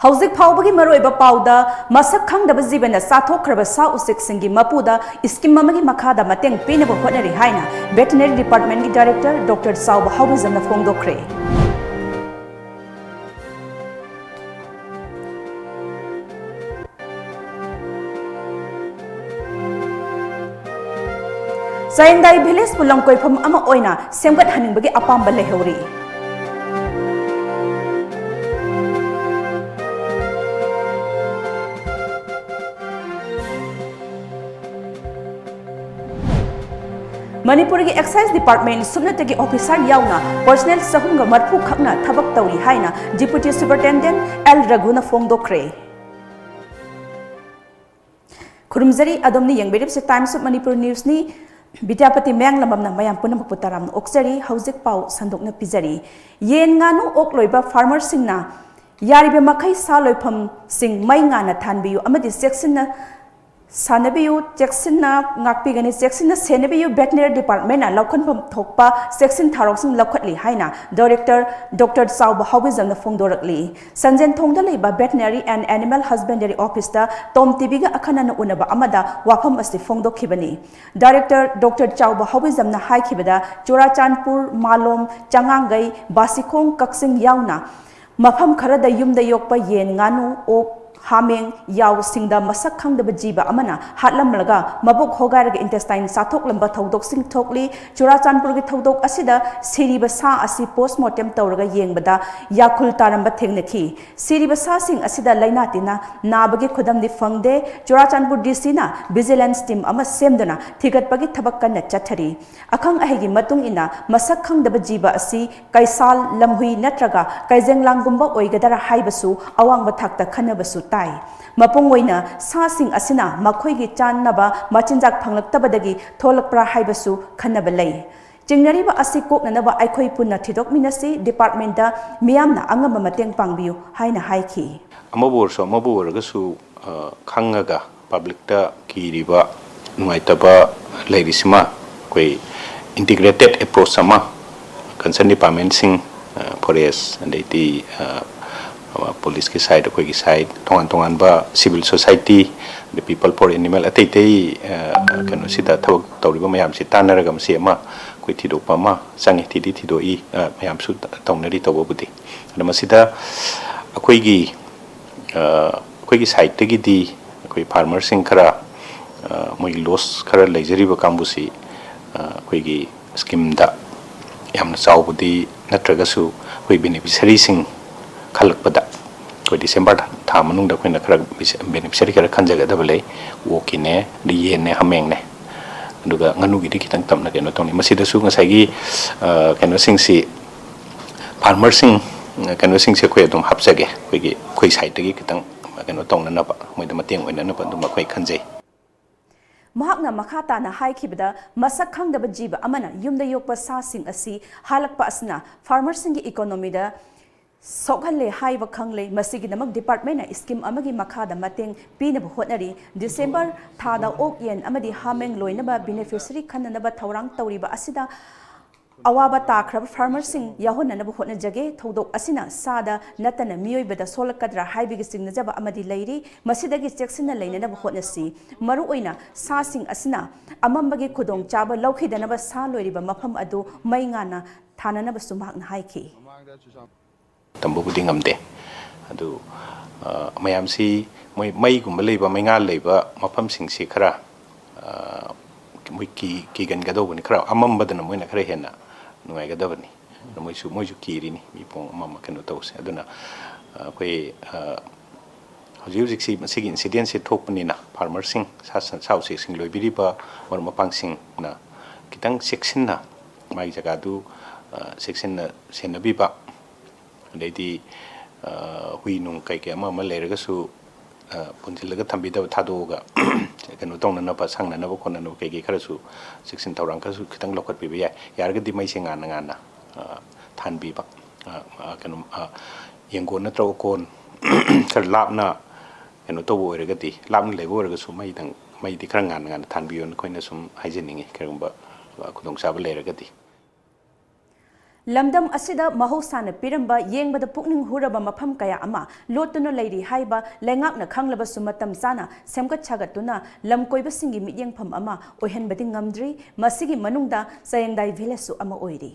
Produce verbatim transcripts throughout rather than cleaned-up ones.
ꯍꯧꯖꯤꯛ ꯐꯥꯎꯕꯒꯤ ꯃꯔꯨꯑꯣꯏꯕ ꯄꯥꯎꯗ, ꯃꯁꯛ ꯈꯪꯗꯕ ꯖꯤꯕꯅ ꯆꯥꯊꯣꯛꯈ꯭ꯔꯕ ꯁꯥ ꯎꯆꯦꯛꯁꯤꯡꯒꯤ ꯃꯄꯨꯗ scheme ꯑꯃꯒꯤ ꯃꯈꯥꯗ ꯃꯇꯦꯡ ꯄꯤꯅꯕ ꯍꯣꯠꯅꯔꯤ ꯍꯥꯏꯅ Veterinary Departmentꯀꯤ Director Doctor ꯆꯥꯎꯕ ꯍꯥꯎꯕꯤꯖꯝꯅ ꯐꯣꯡꯗꯣꯛꯈ꯭ꯔꯦ꯫ ꯆꯥꯌꯦꯡꯗꯥꯏ ꯚꯤꯂꯦꯖꯄꯨ ꯂꯝ ꯀꯣꯏꯐꯝ ꯑꯃ ꯑꯣꯏꯅ ꯁꯦꯝꯒꯠꯍꯟꯅꯤꯡꯕꯒꯤ ꯑꯄꯥꯝꯕ ꯂꯩꯍꯧꯔꯤ꯫ ꯃꯅꯤꯄꯨꯔꯒꯤ Excise Department ꯁꯨꯞꯅꯇꯒꯤ officer ꯌꯥꯎꯅ personnel ꯆꯍꯨꯝꯒ ꯃꯔꯤꯐꯨ ꯈꯛꯅ ꯊꯕꯛ ꯇꯧꯔꯤ ꯍꯥꯏꯅ Deputy Superintendent ꯑꯦꯜ ꯔꯘꯨꯅ ꯐꯣꯡꯗꯣꯛꯈ꯭ꯔꯦ꯫ ꯈꯨꯔꯨꯝꯖꯔꯤ, ꯑꯗꯣꯝꯅ ꯌꯦꯡꯕꯤꯔꯤꯕꯁꯤ Times of Manipur Newsꯅꯤ꯫ ꯕꯤꯗ꯭ꯌꯥꯄꯇꯤ ꯃꯌꯥꯡꯂꯝꯕꯝꯅ ꯃꯌꯥꯝ ꯄꯨꯝꯅꯃꯛꯄꯨ ꯇꯔꯥꯝꯅ ꯑꯣꯛꯆꯔꯤ꯫ ꯍꯧꯖꯤꯛ ꯄꯥꯎ ꯁꯟꯗꯣꯛꯅ ꯄꯤꯖꯔꯤ꯫ ꯌꯦꯟ ꯉꯥꯅꯨ ꯑꯣꯛ ꯂꯣꯏꯕ farmerꯁꯤꯡꯅ ꯌꯥꯔꯤꯕ ꯃꯈꯩ ꯁꯥ ꯂꯣꯏꯐꯝꯁꯤꯡ ꯃꯩ ꯉꯥꯟꯅ ꯊꯥꯟꯕꯤꯌꯨ ꯑꯃꯗꯤ ꯆꯦꯛꯁꯤꯟꯅ ꯁꯥꯟꯅꯕꯤꯌꯨ, ꯆꯦꯛꯁꯤꯟꯅ ꯉꯥꯛꯄꯤꯒꯅꯤ, ꯆꯦꯛꯁꯤꯟꯅ ꯁꯦꯟꯅꯕꯤꯌꯨ꯫ Veterinary Departmentꯅ ꯂꯧꯈꯠꯐꯝ ꯊꯣꯛꯄ ꯆꯦꯛꯁꯤꯟ ꯊꯧꯔꯥꯡꯁꯤꯡ ꯂꯧꯈꯠꯂꯤ ꯍꯥꯏꯅ Director Doctor ꯆꯥꯎꯕ ꯍꯥꯎꯕꯤꯖꯝꯅ ꯐꯣꯡꯗꯣꯔꯛꯂꯤ꯫ ꯁꯟꯖꯦꯟꯊꯣꯡꯗ ꯂꯩꯕ Veterinary and Animal Husbandry Officeꯇ Tom TVꯒ ꯑꯈꯟꯅꯅ ꯎꯅꯕ ꯑꯃꯗ ꯋꯥꯐꯝ ꯑꯁꯤ ꯐꯣꯡꯗꯣꯛꯈꯤꯕꯅꯤ꯫ Director Doctor ꯆꯥꯎꯕ ꯍꯥꯎꯕꯤꯖꯝꯅ ꯍꯥꯏꯈꯤꯕꯗ, ꯆꯨꯔꯥꯆꯥꯟꯄꯨꯔ, ꯃꯥꯂꯣꯝ, ꯆꯉꯥꯡꯒꯩ, ꯕꯥꯁꯤꯈꯣꯡ, ꯀꯛꯆꯤꯡ ꯌꯥꯎꯅ ꯃꯐꯝ ꯈꯔꯗ ꯌꯨꯝꯗ ꯌꯣꯛꯄ ꯌꯦꯟ, ꯉꯥꯅꯨ, ꯑꯣꯛ, ꯍꯥꯃꯦꯡ, ꯌꯥꯎꯁꯤꯡꯗ ꯃꯁꯛ ꯈꯪꯗꯕ ꯖꯤꯕ ꯑꯃꯅ ꯍꯥꯠꯂꯝꯂꯒ ꯃꯕꯨꯛ ꯍꯣꯒꯥꯏꯔꯒ intestine ꯆꯥꯊꯣꯛꯂꯝꯕ ꯊꯧꯗꯣꯛꯁꯤꯡ ꯊꯣꯛꯂꯤ꯫ ꯆꯨꯔꯥꯆꯥꯟꯄꯨꯔꯒꯤ ꯊꯧꯗꯣꯛ ꯑꯁꯤꯗ ꯁꯤꯔꯤꯕ ꯁꯥ ꯑꯁꯤ postmortem ꯇꯧꯔꯒ ꯌꯦꯡꯕꯗ ꯌꯥꯈꯨꯜ ꯇꯥꯔꯝꯕ ꯊꯦꯡꯅꯈꯤ꯫ ꯁꯤꯔꯤꯕ ꯁꯥꯁꯤꯡ ꯑꯁꯤꯗ ꯂꯥꯏꯅꯥ ꯇꯤꯟꯅ ꯅꯥꯕꯒꯤ ꯈꯨꯗꯝꯗꯤ ꯐꯪꯗꯦ꯫ ꯆꯨꯔꯥꯆꯥꯟꯄꯨꯔ DCꯅ vigilance team ꯑꯃ ꯁꯦꯝꯗꯨꯅ ꯊꯤꯒꯠꯄꯒꯤ ꯊꯕꯛ ꯀꯟꯅ ꯆꯠꯊꯔꯤ꯫ ꯑꯈꯪ ꯑꯍꯩꯒꯤ ꯃꯇꯨꯡ ꯏꯟꯅ, ꯃꯁꯛ ꯈꯪꯗꯕ ꯖꯤꯕ ꯑꯁꯤ ꯀꯩꯁꯥꯜ, ꯂꯝꯍꯨꯏ ꯅꯠꯇ꯭ꯔꯒ ꯀꯩꯖꯦꯡꯂꯥꯡꯒꯨꯝꯕ ꯑꯣꯏꯒꯗꯔꯥ ꯍꯥꯏꯕꯁꯨ ꯑꯋꯥꯡꯕ ꯊꯥꯛꯇ ꯈꯟꯅꯕꯁꯨ ꯇꯥꯏ꯫ ꯃꯄꯨꯡ ꯑꯣꯏꯅ ꯁꯥꯁꯤꯡ ꯑꯁꯤꯅ ꯃꯈꯣꯏꯒꯤ ꯆꯥꯅꯕ ꯃꯆꯤꯟꯖꯥꯛ ꯐꯪꯂꯛꯇꯕꯗꯒꯤ ꯊꯣꯛꯂꯛꯄ꯭ꯔꯥ ꯍꯥꯏꯕꯁꯨ ꯈꯟꯅꯕ ꯂꯩ꯫ ꯆꯤꯡꯅꯔꯤꯕ ꯑꯁꯤ ꯀꯣꯛꯅꯅꯕ ꯑꯩꯈꯣꯏ ꯄꯨꯟꯅ ꯊꯤꯗꯣꯛꯃꯤꯟꯅꯁꯤ, departmentꯇ ꯃꯤꯌꯥꯝꯅ ꯑꯉꯝꯕ ꯃꯇꯦꯡ ꯄꯥꯡꯕꯤꯌꯨ ꯍꯥꯏꯅ ꯍꯥꯏꯈꯤ꯫ ꯑꯃꯕꯨ ꯑꯣꯏꯔꯁꯨ, ꯑꯃꯕꯨ ꯑꯣꯏꯔꯒꯁꯨ, ꯑ, ꯈꯪꯉꯒ publicꯇ ꯀꯤꯔꯤꯕ ꯅꯨꯡꯉꯥꯏꯇꯕ ꯂꯩꯔꯤꯁꯤꯃ ꯑꯩꯈꯣꯏ integrated approach ꯑꯃ concern departmentꯁꯤꯡ, ꯑ, forest, ꯑꯗꯩꯗꯤ, ꯑ, ꯄꯨꯂꯤꯁꯀꯤ ꯁꯥꯏꯠ, ꯑꯩꯈꯣꯏꯒꯤ ꯁꯥꯏꯠ, ꯇꯣꯉꯥꯟ ꯇꯣꯉꯥꯟꯕ civil society, the People for Animal, ꯑꯇꯩ ꯑꯇꯩ ꯀꯩꯅꯣꯁꯤꯗ ꯊꯕꯛ ꯇꯧꯔꯤꯕ ꯃꯌꯥꯝꯁꯤ ꯇꯥꯟꯅꯔꯒ ꯃꯁꯤ ꯑꯃ ꯑꯩꯈꯣꯏ ꯊꯤꯗꯣꯛꯄ ꯑꯃ ꯆꯪꯉꯤ, ꯊꯤꯗꯤ ꯊꯤꯗꯣꯛꯏ, ꯃꯌꯥꯝꯁꯨ ꯇꯧꯅꯔꯤ ꯇꯧꯕꯕꯨꯗꯤ꯫ ꯑꯗꯣ ꯃꯁꯤꯗ ꯑꯩꯈꯣꯏꯒꯤ ꯑꯩꯈꯣꯏꯒꯤ ꯁꯥꯏꯠꯇꯒꯤꯗꯤ ꯑꯩꯈꯣꯏ ꯐꯥꯔꯃꯔꯁꯤꯡ ꯈꯔ, ꯃꯣꯏꯒꯤ ꯂꯣꯁ ꯈꯔ ꯂꯩꯖꯔꯤꯕ ꯀꯥꯡꯕꯨꯁꯤ ꯑꯩꯈꯣꯏꯒꯤ ꯁ꯭ꯀꯤꯝꯗ ꯌꯥꯝꯅ ꯆꯥꯎꯕꯗꯤ ꯅꯠꯇ꯭ꯔꯒꯁꯨ ꯑꯩꯈꯣꯏ ꯕꯦꯅꯤꯐꯤꯁꯔꯤꯁꯤꯡ ꯈꯜꯂꯛꯄꯗ ꯑꯩꯈꯣꯏ ꯗꯤꯁꯦꯝꯕꯔ ꯊꯥ ꯃꯅꯨꯡꯗ ꯑꯩꯈꯣꯏꯅ ꯈꯔ ꯕꯦꯅꯤꯐꯤꯁꯔꯤ ꯈꯔ ꯈꯟꯖꯒꯗꯕ ꯂꯩ꯫ ꯑꯣꯛꯀꯤꯅꯦ, ꯑꯗꯩ ꯌꯦꯟꯅꯦ, ꯍꯥꯃꯦꯡꯅꯦ, ꯑꯗꯨꯒ ꯉꯥꯅꯨꯒꯤꯗꯤ ꯈꯤꯇꯪ ꯇꯞꯅ ꯀꯩꯅꯣ ꯇꯧꯅꯤ꯫ ꯃꯁꯤꯗꯁꯨ ꯉꯁꯥꯏꯒꯤ ꯀꯩꯅꯣꯁꯤꯡꯁꯤ, ꯐꯥꯔꯃꯔꯁꯤꯡ, ꯀꯩꯅꯣꯁꯤꯡꯁꯦ ꯑꯩꯈꯣꯏ ꯑꯗꯨꯝ ꯍꯥꯞꯆꯒꯦ, ꯑꯩꯈꯣꯏꯒꯤ ꯑꯩꯈꯣꯏ ꯁꯥꯏꯠꯇꯒꯤ ꯈꯤꯇꯪ ꯀꯩꯅꯣ ꯇꯧꯅꯅꯕ, ꯃꯣꯏꯗ ꯃꯇꯦꯡ ꯑꯣꯏꯅꯅꯕ ꯑꯗꯨꯝ ꯑꯩꯈꯣꯏ ꯈꯟꯖꯩ꯫ ꯃꯍꯥꯛꯅ ꯃꯈꯥ ꯇꯥꯅ ꯍꯥꯏꯈꯤꯕꯗ, ꯃꯁꯛ ꯈꯪꯗꯕ ꯖꯤꯕ ꯑꯃꯅ ꯌꯨꯝꯗ ꯌꯣꯛꯄ ꯁꯥꯁꯤꯡ ꯑꯁꯤ ꯍꯥꯠꯂꯛꯄ ꯑꯁꯤꯅ ꯐꯥꯔꯃꯔꯁꯤꯡꯒꯤ ꯏꯀꯣꯅꯣꯃꯤꯗ ꯁꯣꯛꯍꯜꯂꯦ ꯍꯥꯏꯕ ꯈꯪꯂꯦ꯫ ꯃꯁꯤꯒꯤꯗꯃꯛ ꯗꯤꯄꯥꯔꯠꯃꯦꯟꯅ ꯁ꯭ꯀꯤꯝ ꯑꯃꯒꯤ ꯃꯈꯥꯗ ꯃꯇꯦꯡ ꯄꯤꯅꯕ ꯍꯣꯠꯅꯔꯤ꯫ ꯗꯤꯁꯦꯝꯕꯔ ꯊꯥꯗ ꯑꯣꯛ, ꯌꯦꯟ ꯑꯃꯗꯤ ꯍꯥꯃꯦꯡ ꯂꯣꯏꯅꯕ ꯕꯦꯅꯤꯐꯤꯁꯔꯤ ꯈꯟꯅꯅꯕ ꯊꯧꯔꯥꯡ ꯇꯧꯔꯤꯕ ꯑꯁꯤꯗ ꯑꯋꯥꯕ ꯇꯥꯈ꯭ꯔꯕ ꯐꯥꯔꯃꯔꯁꯤꯡ ꯌꯥꯎꯍꯟꯅꯅꯕ ꯍꯣꯠꯅꯖꯒꯦ꯫ ꯊꯧꯗꯣꯛ ꯑꯁꯤꯅ ꯁꯥꯗ ꯅꯠꯇꯅ ꯃꯤꯑꯣꯏꯕꯗ ꯁꯣꯛꯂꯛꯀꯗ꯭ꯔꯥ ꯍꯥꯏꯕꯒꯤ ꯆꯤꯡꯅꯖꯕ ꯑꯃꯗꯤ ꯂꯩꯔꯤ꯫ ꯃꯁꯤꯗꯒꯤ ꯆꯦꯛꯁꯤꯟꯅ ꯂꯩꯅꯅꯕ ꯍꯣꯠꯅꯁꯤ꯫ ꯃꯔꯨꯑꯣꯏꯅ ꯁꯥꯁꯤꯡ ꯑꯁꯤꯅ ꯑꯃꯝꯕꯒꯤ ꯈꯨꯗꯣꯡꯆꯥꯕ ꯂꯧꯈꯤꯗꯅꯕ ꯁꯥ ꯂꯣꯏꯔꯤꯕ ꯃꯐꯝ ꯑꯗꯨ ꯃꯩ ꯉꯥꯟꯅ ꯊꯥꯅꯅꯕꯁꯨ ꯃꯍꯥꯛꯅ ꯍꯥꯏꯈꯤ꯫ ꯇꯝꯕꯕꯨꯗꯤ ꯉꯝꯗꯦ꯫ ꯑꯗꯨ ꯃꯌꯥꯝꯁꯤ ꯃꯣꯏ ꯃꯩꯒꯨꯝꯕ ꯂꯩꯕ, ꯃꯩꯉꯥꯜ ꯂꯩꯕ ꯃꯐꯝꯁꯤꯡꯁꯤ ꯈꯔ ꯃꯣꯏ ꯀꯤ ꯀꯤꯒꯟꯒꯗꯧꯕꯅꯤ꯫ ꯈꯔ ꯑꯃꯝꯕꯗꯅ ꯃꯣꯏꯅ ꯈꯔ ꯍꯦꯟꯅ ꯅꯨꯡꯉꯥꯏꯒꯗꯕꯅꯤ꯫ ꯑꯗꯨ ꯃꯣꯏꯁꯨ ꯃꯣꯏꯁꯨ ꯀꯤꯔꯤꯅꯤ, ꯃꯤ ꯄꯣꯡ ꯑꯃ ꯑꯃ ꯀꯩꯅꯣ ꯇꯧꯁꯦ꯫ ꯑꯗꯨꯅ ꯑꯩꯈꯣꯏ ꯍꯧꯖꯤꯛ ꯍꯧꯖꯤꯛꯁꯤ ꯃꯁꯤꯒꯤ ꯏꯟꯁꯤꯗꯦꯟꯁꯤ ꯊꯣꯛꯄꯅꯤꯅ ꯐꯥꯔꯃꯔꯁꯤꯡ, ꯁꯥ ꯁꯟ, ꯁꯥ ꯎꯆꯦꯛꯁꯤꯡ ꯂꯣꯏꯕꯤꯔꯤꯕ ꯃꯔꯨꯞ ꯃꯄꯥꯡꯁꯤꯡꯅ ꯈꯤꯇꯪ ꯆꯦꯛꯁꯤꯟꯅ ꯃꯥꯒꯤ ꯖꯒꯥꯗꯨ ꯆꯦꯛꯁꯤꯟꯅ ꯁꯦꯟꯅꯕꯤꯕ, ꯑꯗꯩꯗꯤ ꯍꯨꯏ ꯅꯨꯡ ꯀꯩꯀꯩ ꯑꯃ ꯑꯃ ꯂꯩꯔꯒꯁꯨ ꯄꯨꯟꯁꯤꯜꯂꯒ ꯊꯝꯕꯤꯗꯕ, ꯊꯥꯗꯣꯛꯑꯒ ꯀꯩꯅꯣ ꯇꯧꯅꯅꯕ, ꯁꯪꯅꯅꯕ ꯈꯣꯠꯅꯅꯕ ꯀꯩꯀꯩ ꯈꯔꯁꯨ ꯆꯦꯛꯁꯤꯟ ꯊꯧꯔꯥꯡ ꯈꯔꯁꯨ ꯈꯤꯇꯪ ꯂꯧꯈꯠꯄꯤꯕ ꯌꯥꯏ꯫ ꯌꯥꯔꯒꯗꯤ ꯃꯩꯁꯦ ꯉꯥꯟꯅ ꯉꯥꯟꯅ ꯊꯥꯟꯕꯤꯕ꯫ ꯀꯩꯅꯣ, ꯌꯦꯡꯒꯣꯟ ꯅꯠꯇ꯭ꯔꯒ ꯑꯣꯀꯣꯟ ꯈꯔ ꯂꯥꯞꯅ ꯀꯩꯅꯣ ꯇꯧꯕ ꯑꯣꯏꯔꯒꯗꯤ, ꯂꯥꯞꯅ ꯂꯩꯕ ꯑꯣꯏꯔꯒꯁꯨ ꯃꯩꯗꯪ, ꯃꯩꯗꯤ ꯈꯔ ꯉꯥꯟꯅ ꯉꯥꯟꯅ ꯊꯥꯟꯕꯤꯌꯣꯅ ꯑꯩꯈꯣꯏꯅ ꯁꯨꯝ ꯍꯥꯏꯖꯅꯤꯡꯉꯤ, ꯀꯔꯤꯒꯨꯝꯕ ꯈꯨꯗꯣꯡꯆꯥꯕ ꯂꯩꯔꯒꯗꯤ꯫ ꯂꯝꯗꯝ ꯑꯁꯤꯗ ꯃꯍꯧꯁꯥꯅ ꯄꯤꯔꯝꯕ ꯌꯦꯡꯕꯗ ꯄꯨꯛꯅꯤꯡ ꯍꯨꯔꯕ ꯃꯐꯝ ꯀꯌꯥ ꯑꯃ ꯂꯣꯠꯇꯨꯅ ꯂꯩꯔꯤ ꯍꯥꯏꯕ ꯂꯩꯉꯥꯛꯅ ꯈꯪꯂꯕꯁꯨ, ꯃꯇꯝ ꯆꯥꯅ ꯁꯦꯝꯒꯠ ꯁꯥꯒꯠꯇꯨꯅ ꯂꯝꯀꯣꯏꯕꯁꯤꯡꯒꯤ ꯃꯤꯠꯌꯦꯡꯐꯝ ꯑꯃ ꯑꯣꯏꯍꯟꯕꯗꯤ ꯉꯝꯗ꯭ꯔꯤ꯫ ꯃꯁꯤꯒꯤ ꯃꯅꯨꯡꯗ ꯆꯌꯦꯡꯗꯥꯏ ꯚꯤꯂꯦꯖꯁꯨ ꯑꯃ ꯑꯣꯏꯔꯤ꯫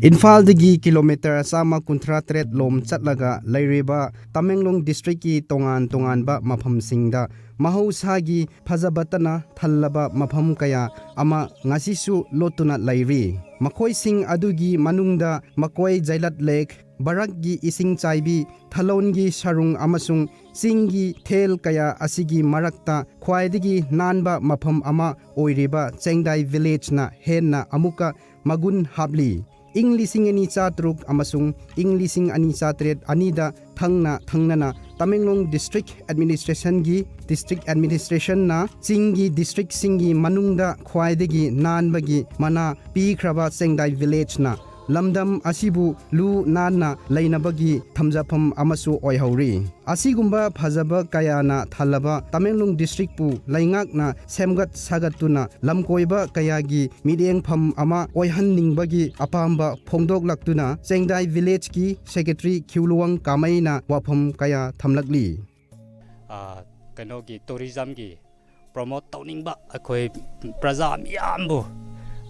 ꯏꯝꯐꯥꯜꯗꯒꯤ ꯀꯤꯂꯣꯃꯤꯇꯔ ꯆꯥꯝꯃ ꯀꯨꯟꯊ꯭ꯔꯥ ꯇꯔꯦꯠ ꯂꯣꯝ ꯆꯠꯂꯒ ꯂꯩꯔꯤꯕ ꯇꯃꯦꯡꯂꯣꯡ ꯗꯤꯁꯇ꯭ꯔꯤꯛꯀꯤ ꯇꯣꯉꯥꯟ ꯇꯣꯉꯥꯟꯕ ꯃꯐꯝꯁꯤꯡꯗ ꯃꯍꯧꯁꯥꯒꯤ ꯐꯖꯕꯇꯅ ꯊꯜꯂꯕ ꯃꯐꯝ ꯀꯌꯥ ꯑꯃ ꯉꯁꯤꯁꯨ ꯂꯣꯠꯇꯨꯅ ꯂꯩꯔꯤ꯫ ꯃꯈꯣꯏꯁꯤꯡ ꯑꯗꯨꯒꯤ ꯃꯅꯨꯡꯗ ꯃꯀꯣꯏ ꯖꯩꯂꯠ ꯂꯦꯛ, ꯕꯔꯛꯀꯤ ꯏꯁꯤꯡ ꯆꯥꯏꯕꯤ, ꯊꯥꯂꯣꯟꯒꯤ ꯁꯔꯨꯡ ꯑꯃꯁꯨꯡ ꯆꯤꯡꯒꯤ ꯊꯦꯜ ꯀꯌꯥ ꯑꯁꯤꯒꯤ ꯃꯔꯛꯇ ꯈ꯭ꯋꯥꯏꯗꯒꯤ ꯅꯥꯟꯕ ꯃꯐꯝ ꯑꯃ ꯑꯣꯏꯔꯤꯕ ꯆꯦꯡꯗꯥꯏ ꯚꯤꯂꯦꯖꯅ ꯍꯦꯟꯅ ꯑꯃꯨꯛꯀ ꯃꯒꯨꯟ ꯍꯥꯞꯂꯤ꯫ ꯏꯪ ꯂꯤꯁꯤꯡ ꯑꯅꯤ ꯆꯥꯇꯔꯨꯛ ꯑꯃꯁꯨꯡ ꯏꯪ ꯂꯤꯁꯤꯡ ꯑꯅꯤ ꯆꯥꯇꯔꯦꯠ ꯑꯅꯤꯗ ꯊꯪꯅ ꯊꯪꯅꯅ ꯇꯃꯦꯡꯂꯣꯡ ꯗꯤꯁꯇ꯭ꯔꯤꯛ ꯑꯦꯗꯃꯤꯅꯤꯁꯇ꯭ꯔꯦꯁꯟꯒꯤ, ꯗꯤꯁꯇ꯭ꯔꯤꯛ ꯑꯦꯗꯃꯤꯅꯤꯁꯇ꯭ꯔꯦꯁꯟꯅ ꯆꯤꯡꯒꯤ ꯗꯤꯁꯇ꯭ꯔꯤꯛꯁꯤꯡꯒꯤ ꯃꯅꯨꯡꯗ ꯈ꯭ꯋꯥꯏꯗꯒꯤ ꯅꯥꯟꯕꯒꯤ ꯃꯅꯥ ꯄꯤꯈ꯭ꯔꯕ ꯆꯦꯡꯗꯥꯏ ꯚꯤꯂꯦꯖꯅ ꯂꯝꯗꯝ ꯑꯁꯤꯕꯨ ꯂꯨ ꯅꯥꯟꯅ ꯂꯩꯅꯕꯒꯤ ꯊꯝꯖꯐꯝ ꯑꯃꯁꯨ ꯑꯣꯏꯍꯧꯔꯤ꯫ ꯑꯁꯤꯒꯨꯝꯕ ꯐꯖꯕ ꯀꯌꯥꯅ ꯊꯜꯂꯕ ꯇꯃꯦꯡꯂꯣꯡ ꯗꯤꯁꯇ꯭ꯔꯤꯛꯄꯨ ꯂꯩꯉꯥꯛꯅ ꯁꯦꯝꯒꯠ ꯁꯥꯒꯠꯇꯨꯅ ꯂꯝꯀꯣꯏꯕ ꯀꯌꯥꯒꯤ ꯃꯤꯠꯌꯦꯡꯐꯝ ꯑꯃ ꯑꯣꯏꯍꯟꯅꯤꯡꯕꯒꯤ ꯑꯄꯥꯝꯕ ꯐꯣꯡꯗꯣꯛꯂꯛꯇꯨꯅ ꯆꯦꯡꯗꯥꯏ ꯚꯤꯂꯦꯖꯀꯤ ꯁꯦꯀ꯭ꯔꯦꯇꯔꯤ ꯈ꯭ꯌꯨꯂꯨꯋꯥꯡ ꯀꯥꯃꯩꯅ ꯋꯥꯐꯝ ꯀꯌꯥ ꯊꯝꯂꯛꯂꯤ꯫ ꯑ, ꯀꯩꯅꯣꯒꯤ, ꯇꯨꯔꯤꯖꯝꯒꯤ ꯄ꯭ꯔꯣꯃꯣꯠ ꯇꯧꯅꯤꯡꯕ ꯑꯩꯈꯣꯏ ꯄ꯭ꯔꯖꯥ ꯃꯤꯌꯥꯝꯕꯨ,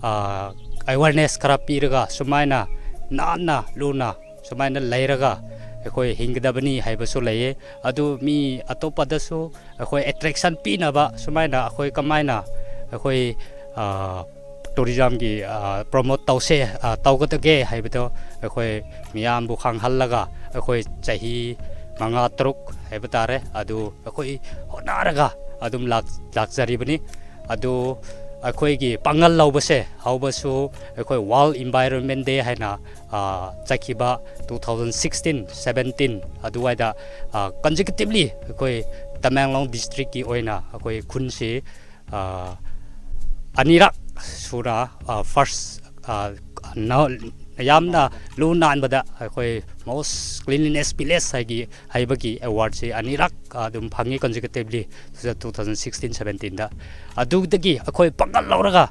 ꯑ, ꯑꯦꯋꯥꯔꯅꯦꯁ ꯈꯔ ꯄꯤꯔꯒ ꯁꯨꯃꯥꯏꯅ ꯅꯥꯟꯅ ꯂꯨꯅ ꯁꯨꯃꯥꯏꯅ ꯂꯩꯔꯒ ꯑꯩꯈꯣꯏ ꯍꯤꯡꯒꯗꯕꯅꯤ ꯍꯥꯏꯕꯁꯨ ꯂꯩꯌꯦ꯫ ꯑꯗꯨ ꯃꯤ ꯑꯇꯣꯞꯄꯗꯁꯨ ꯑꯩꯈꯣꯏ ꯑꯦꯇ꯭ꯔꯦꯛꯁꯟ ꯄꯤꯅꯕ ꯁꯨꯃꯥꯏꯅ ꯑꯩꯈꯣꯏ ꯀꯃꯥꯏꯅ ꯑꯩꯈꯣꯏ, ꯑ, ꯇꯨꯔꯤꯖꯝꯒꯤ, ꯑ, ꯄ꯭ꯔꯣꯃꯣꯠ ꯇꯧꯁꯦ, ꯑ, ꯇꯧꯒꯗꯒꯦ ꯍꯥꯏꯕꯗꯣ ꯑꯩꯈꯣꯏ ꯃꯤꯌꯥꯝꯕꯨ ꯈꯪꯍꯜꯂꯒ ꯑꯩꯈꯣꯏ ꯆꯍꯤ ꯃꯉꯥ ꯇꯔꯨꯛ ꯍꯥꯏꯕ ꯇꯥꯔꯦ, ꯑꯗꯨ ꯑꯩꯈꯣꯏ ꯍꯣꯠꯅꯔꯒ ꯑꯗꯨꯝ ꯂꯥꯛ-, ꯂꯥꯛꯆꯔꯤꯕꯅꯤ꯫ ꯑꯗꯨ ꯑꯩꯈꯣꯏꯒꯤ ꯄꯥꯡꯒꯜ ꯂꯧꯕꯁꯦ ꯍꯧꯕꯁꯨ ꯑꯩꯈꯣꯏ ꯋꯥꯔꯜ ꯏꯟꯚꯥꯏꯔꯣꯟꯃꯦꯟ ꯗꯦ ꯍꯥꯏꯅ, ꯑ, ꯆꯠꯈꯤꯕ two thousand sixteen seventeen ꯑꯗꯨꯋꯥꯏꯗ, ꯑ, consecutively ꯑꯩꯈꯣꯏ ꯇꯃꯦꯡꯂꯣꯡ ꯗꯤꯁꯇ꯭ꯔꯤꯛꯀꯤ ꯑꯣꯏꯅ ꯑꯩꯈꯣꯏ ꯈꯨꯟꯁꯤ, ꯑ, ꯑꯅꯤꯔꯛ ꯁꯨꯅ, ꯑ, ꯐꯥꯔꯁ, ꯑ, ꯅ-, ꯌꯥꯝꯅ ꯂꯨ ꯅꯥꯟꯕꯗ ꯑꯩꯈꯣꯏ most cleanliness village ꯍꯥꯏꯒꯤ, ꯍꯥꯏꯕꯒꯤ ꯑꯦꯋꯥꯔꯗꯁꯤ ꯑꯅꯤꯔꯛ ꯑꯗꯨꯝ ꯐꯪꯉꯤ consecutively two thousand sixteen seventeenꯗ꯫ ꯑꯗꯨꯗꯒꯤ ꯑꯩꯈꯣꯏ ꯄꯥꯡꯒꯜ ꯂꯧꯔꯒ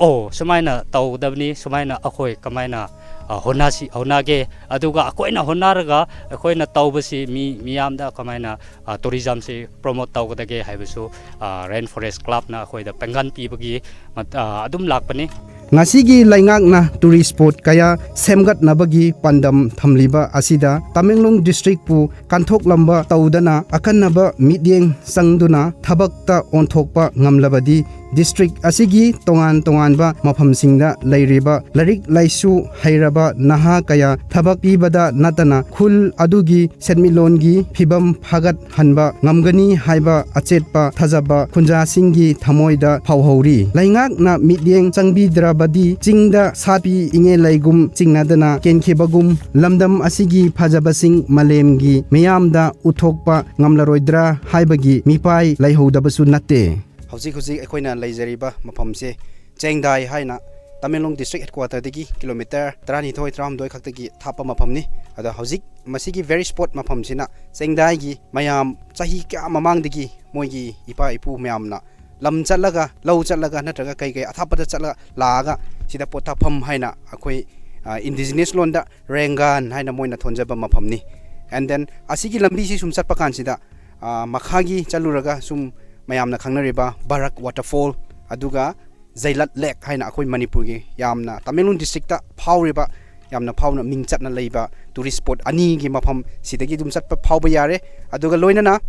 ꯑꯣ, ꯁꯨꯃꯥꯏꯅ ꯇꯧꯒꯗꯕꯅꯤ, ꯁꯨꯃꯥꯏꯅ ꯑꯩꯈꯣꯏ ꯀꯃꯥꯏꯅ, ꯑ, ꯍꯣꯠꯅꯁꯤ, ꯍꯣꯠꯅꯒꯦ, ꯑꯗꯨꯒ ꯑꯩꯈꯣꯏꯅ ꯍꯣꯠꯅꯔꯒ ꯑꯩꯈꯣꯏꯅ ꯇꯧꯕꯁꯤ ꯃꯤ ꯃꯤꯌꯥꯝꯗ ꯀꯃꯥꯏꯅ, ꯑ, tourismꯁꯤ promote ꯇꯧꯒꯗꯒꯦ ꯍꯥꯏꯕꯁꯨ, ꯑ, Rain Forest Clubꯅ ꯑꯩꯈꯣꯏꯗ ꯄꯥꯡꯒꯜ ꯄꯤꯕꯒꯤ ꯃꯠ-, ꯑ, ꯑꯗꯨꯝ ꯂꯥꯛꯄꯅꯤ꯫ ꯉꯁꯤꯒꯤ ꯂꯩꯉꯥꯛꯅ tourist spot ꯀꯌꯥ ꯁꯦꯝꯒꯠꯅꯕꯒꯤ ꯄꯥꯟꯗꯝ ꯊꯝꯂꯤꯕ ꯑꯁꯤꯗ ꯇꯃꯦꯡꯂꯣꯡ districtꯄꯨ ꯀꯟꯊꯣꯛꯂꯝꯕ ꯇꯧꯗꯅ ꯑꯈꯟꯅꯕ ꯃꯤꯠꯌꯦꯡ ꯆꯪꯗꯨꯅ ꯊꯕꯛꯇ ꯑꯣꯟꯊꯣꯛꯄ ꯉꯝꯂꯕꯗꯤ district ꯑꯁꯤꯒꯤ ꯇꯣꯉꯥꯟ ꯇꯣꯉꯥꯟꯕ ꯃꯐꯝꯁꯤꯡꯗ ꯂꯩꯔꯤꯕ ꯂꯥꯏꯔꯤꯛ ꯂꯥꯏꯁꯨ ꯍꯩꯔꯕ ꯅꯍꯥ ꯀꯌꯥ ꯊꯕꯛ ꯄꯤꯕꯗ ꯅꯠꯇꯅ ꯈꯨꯜ ꯑꯗꯨꯒꯤ ꯁꯦꯟꯃꯤꯠꯂꯣꯟꯒꯤ ꯐꯤꯕꯝ ꯐꯒꯠꯍꯟꯕ ꯉꯝꯒꯅꯤ ꯍꯥꯏꯕ ꯑꯆꯦꯠꯄ ꯊꯥꯖꯕ ꯈꯨꯟꯖꯥꯁꯤꯡꯒꯤ ꯊꯃꯣꯏꯗ ꯐꯥꯎꯍꯧꯔꯤ꯫ ꯂꯩꯉꯥꯛꯅ ꯃꯤꯠꯌꯦꯡ ꯆꯪꯕꯤꯗ꯭ꯔꯕꯗꯤ ꯆꯤꯡꯗ ꯁꯥꯠꯄꯤ ꯏꯉꯦ ꯂꯩꯒꯨꯝ ꯆꯤꯡꯅꯗꯅ ꯀꯦꯟꯈꯤꯕꯒꯨꯝ ꯂꯝꯗꯝ ꯑꯁꯤꯒꯤ ꯐꯖꯕꯁꯤꯡ ꯃꯥꯂꯦꯝꯒꯤ ꯃꯤꯌꯥꯝꯗ ꯎꯠꯊꯣꯛꯄ ꯉꯝꯂꯔꯣꯏꯗ꯭ꯔꯥ ꯍꯥꯏꯕꯒꯤ ꯃꯤꯄꯥꯏ ꯂꯩꯍꯧꯗꯕꯁꯨ ꯅꯠꯇꯦ꯫ ꯍꯧꯖꯤꯛ ꯍꯧꯖꯤꯛ ꯑꯩꯈꯣꯏꯅ ꯂꯩꯖꯔꯤꯕ ꯃꯐꯝꯁꯦ ꯆꯦꯡꯗꯥꯏ ꯍꯥꯏꯅ ꯇꯃꯦꯡꯂꯣꯡ district headquarterꯗꯒꯤ kilometre ꯇꯔꯥꯅꯤꯊꯣꯏ, ꯇꯔꯥꯍꯨꯝꯗꯣꯏ ꯈꯛꯇꯒꯤ ꯊꯥꯞꯄ ꯃꯐꯝꯅꯤ꯫ ꯑꯗꯣ ꯍꯧꯖꯤꯛ ꯃꯁꯤꯒꯤ very spot ꯃꯐꯝꯁꯤꯅ ꯆꯦꯡꯗꯥꯏꯒꯤ ꯃꯌꯥꯝ ꯆꯍꯤ ꯀꯌꯥ ꯃꯃꯥꯡꯗꯒꯤ ꯃꯣꯏꯒꯤ ꯏꯄꯥ ꯏꯄꯨ ꯃꯌꯥꯝꯅ ꯂꯝ ꯆꯠꯂꯒ, ꯂꯧ ꯆꯠꯂꯒ, ꯅꯠꯇ꯭ꯔꯒ ꯀꯩ ꯀꯩ ꯑꯊꯥꯞꯄꯗ ꯆꯠꯂꯒ ꯂꯥꯛꯑꯒ ꯁꯤꯗ ꯄꯣꯊꯥꯐꯝ ꯍꯥꯏꯅ ꯑꯩꯈꯣꯏ, ꯑ, indigenous ꯂꯣꯟꯗ ꯔꯦꯡꯒꯥꯟ ꯍꯥꯏꯅ ꯃꯣꯏꯅ ꯊꯣꯟꯖꯕ ꯃꯐꯝꯅꯤ꯫ And then ꯑꯁꯤꯒꯤ ꯂꯝꯕꯤꯁꯤ ꯁꯨꯝ ꯆꯠꯄ ꯀꯥꯟꯁꯤꯗ, ꯑ, ꯃꯈꯥꯒꯤ ꯆꯠꯂꯨꯔꯒ ꯁꯨꯝ ꯃꯌꯥꯝꯅ ꯈꯪꯅꯔꯤꯕ ꯕꯔꯛ waterfall, ꯑꯗꯨꯒ ꯖꯩꯂꯠ lake ꯍꯥꯏꯅ ꯑꯩꯈꯣꯏ ꯃꯅꯤꯄꯨꯔꯒꯤ ꯌꯥꯝꯅ ꯇꯃꯦꯡꯂꯣꯡ districtꯇ ꯐꯥꯎꯔꯤꯕ, ꯌꯥꯝꯅ ꯐꯥꯎꯅ ꯃꯤꯡ ꯆꯠꯅ ꯂꯩꯕ tourist spot ꯑꯅꯤꯒꯤ ꯃꯐꯝ ꯁꯤꯗꯒꯤ ꯑꯗꯨꯝ ꯆꯠꯄ ꯐꯥꯎꯕ ꯌꯥꯔꯦ꯫ ꯑꯗꯨꯒ ꯂꯣꯏꯅꯅ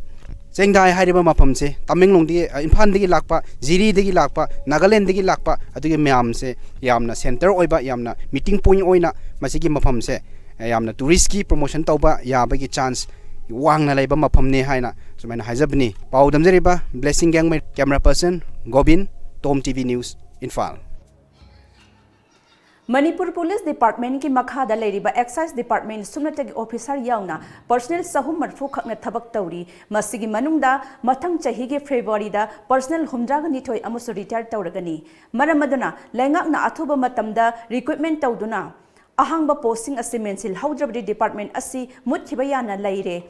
ꯆꯦꯡꯗꯥꯏ ꯍꯥꯏꯔꯤꯕ ꯃꯐꯝꯁꯦ ꯇꯃꯦꯡꯂꯣꯡꯗꯒꯤ, ꯑ, ꯏꯝꯐꯥꯜꯗꯒꯤ ꯂꯥꯛꯄ, ꯖꯤꯔꯤꯗꯒꯤ ꯂꯥꯛꯄ, ꯅꯥꯒꯥꯂꯦꯟꯗꯒꯤ ꯂꯥꯛꯄ, ꯑꯗꯨꯒꯤ ꯃꯌꯥꯝꯁꯦ ꯌꯥꯝꯅ centre ꯑꯣꯏꯕ, ꯌꯥꯝꯅ meeting point ꯑꯣꯏꯅ ꯃꯁꯤꯒꯤ ꯃꯐꯝꯁꯦ, ꯑ, ꯌꯥꯝꯅ touristꯀꯤ promotion ꯇꯧꯕ ꯌꯥꯕꯒꯤ chance ꯋꯥꯡꯅ ꯂꯩꯕ ꯃꯐꯝꯅꯤ ꯍꯥꯏꯅ ꯁꯨꯃꯥꯏꯅ ꯍꯥꯏꯖꯕꯅꯤ꯫ ꯄꯥꯎ ꯗꯝꯖꯔꯤꯕ Blessing Gangmei, camera person Gobin, Tom TV News, Imphal. Manipur police ꯗꯤꯄꯥꯔꯠꯃꯦꯟꯠꯀꯤ ꯃꯈꯥꯗ ꯂꯩꯔꯤꯕ ꯑꯦꯛꯁꯥꯏꯖ ꯗꯤꯄꯥꯔꯠꯃꯦꯟꯠ ꯁꯨꯞꯅꯇꯒꯤ ꯑꯣꯐꯤꯁꯥꯔ ꯌꯥꯎꯅ ꯄꯔꯁꯅꯦꯜ ꯆꯍꯨꯝ ꯃꯔꯤꯐꯨ ꯈꯛꯅ ꯊꯕꯛ ꯇꯧꯔꯤ꯫ ꯃꯁꯤꯒꯤ ꯃꯅꯨꯡꯗ ꯃꯊꯪ ꯆꯍꯤꯒꯤ ꯐꯦꯕ꯭ꯔꯨꯋꯥꯔꯤꯗ ꯄꯔꯁꯅꯦꯜ ꯍꯨꯝꯗ꯭ꯔꯥꯒ ꯅꯤꯊꯣꯏ ꯑꯃꯁꯨ ꯔꯤꯇꯥꯌꯔ ꯇꯧꯔꯒꯅꯤ꯫ ꯃꯔꯝ ꯑꯗꯨꯅ ꯂꯩꯉꯥꯛꯅ ꯑꯊꯨꯕ ꯃꯇꯝꯗ ꯔꯤꯀ꯭ꯔꯨꯠꯃꯦꯟꯠ ꯇꯧꯗꯨꯅ ꯑꯍꯥꯡꯕ ꯄꯣꯁꯁꯤꯡ ꯑꯁꯤ ꯃꯦꯟꯁꯤꯜꯍꯧꯗ꯭ꯔꯕꯗꯤ ꯗꯤꯄꯥꯔꯠꯃꯦꯟꯠ ꯑꯁꯤ ꯃꯨꯠꯈꯤꯕ ꯌꯥꯅ ꯂꯩꯔꯦ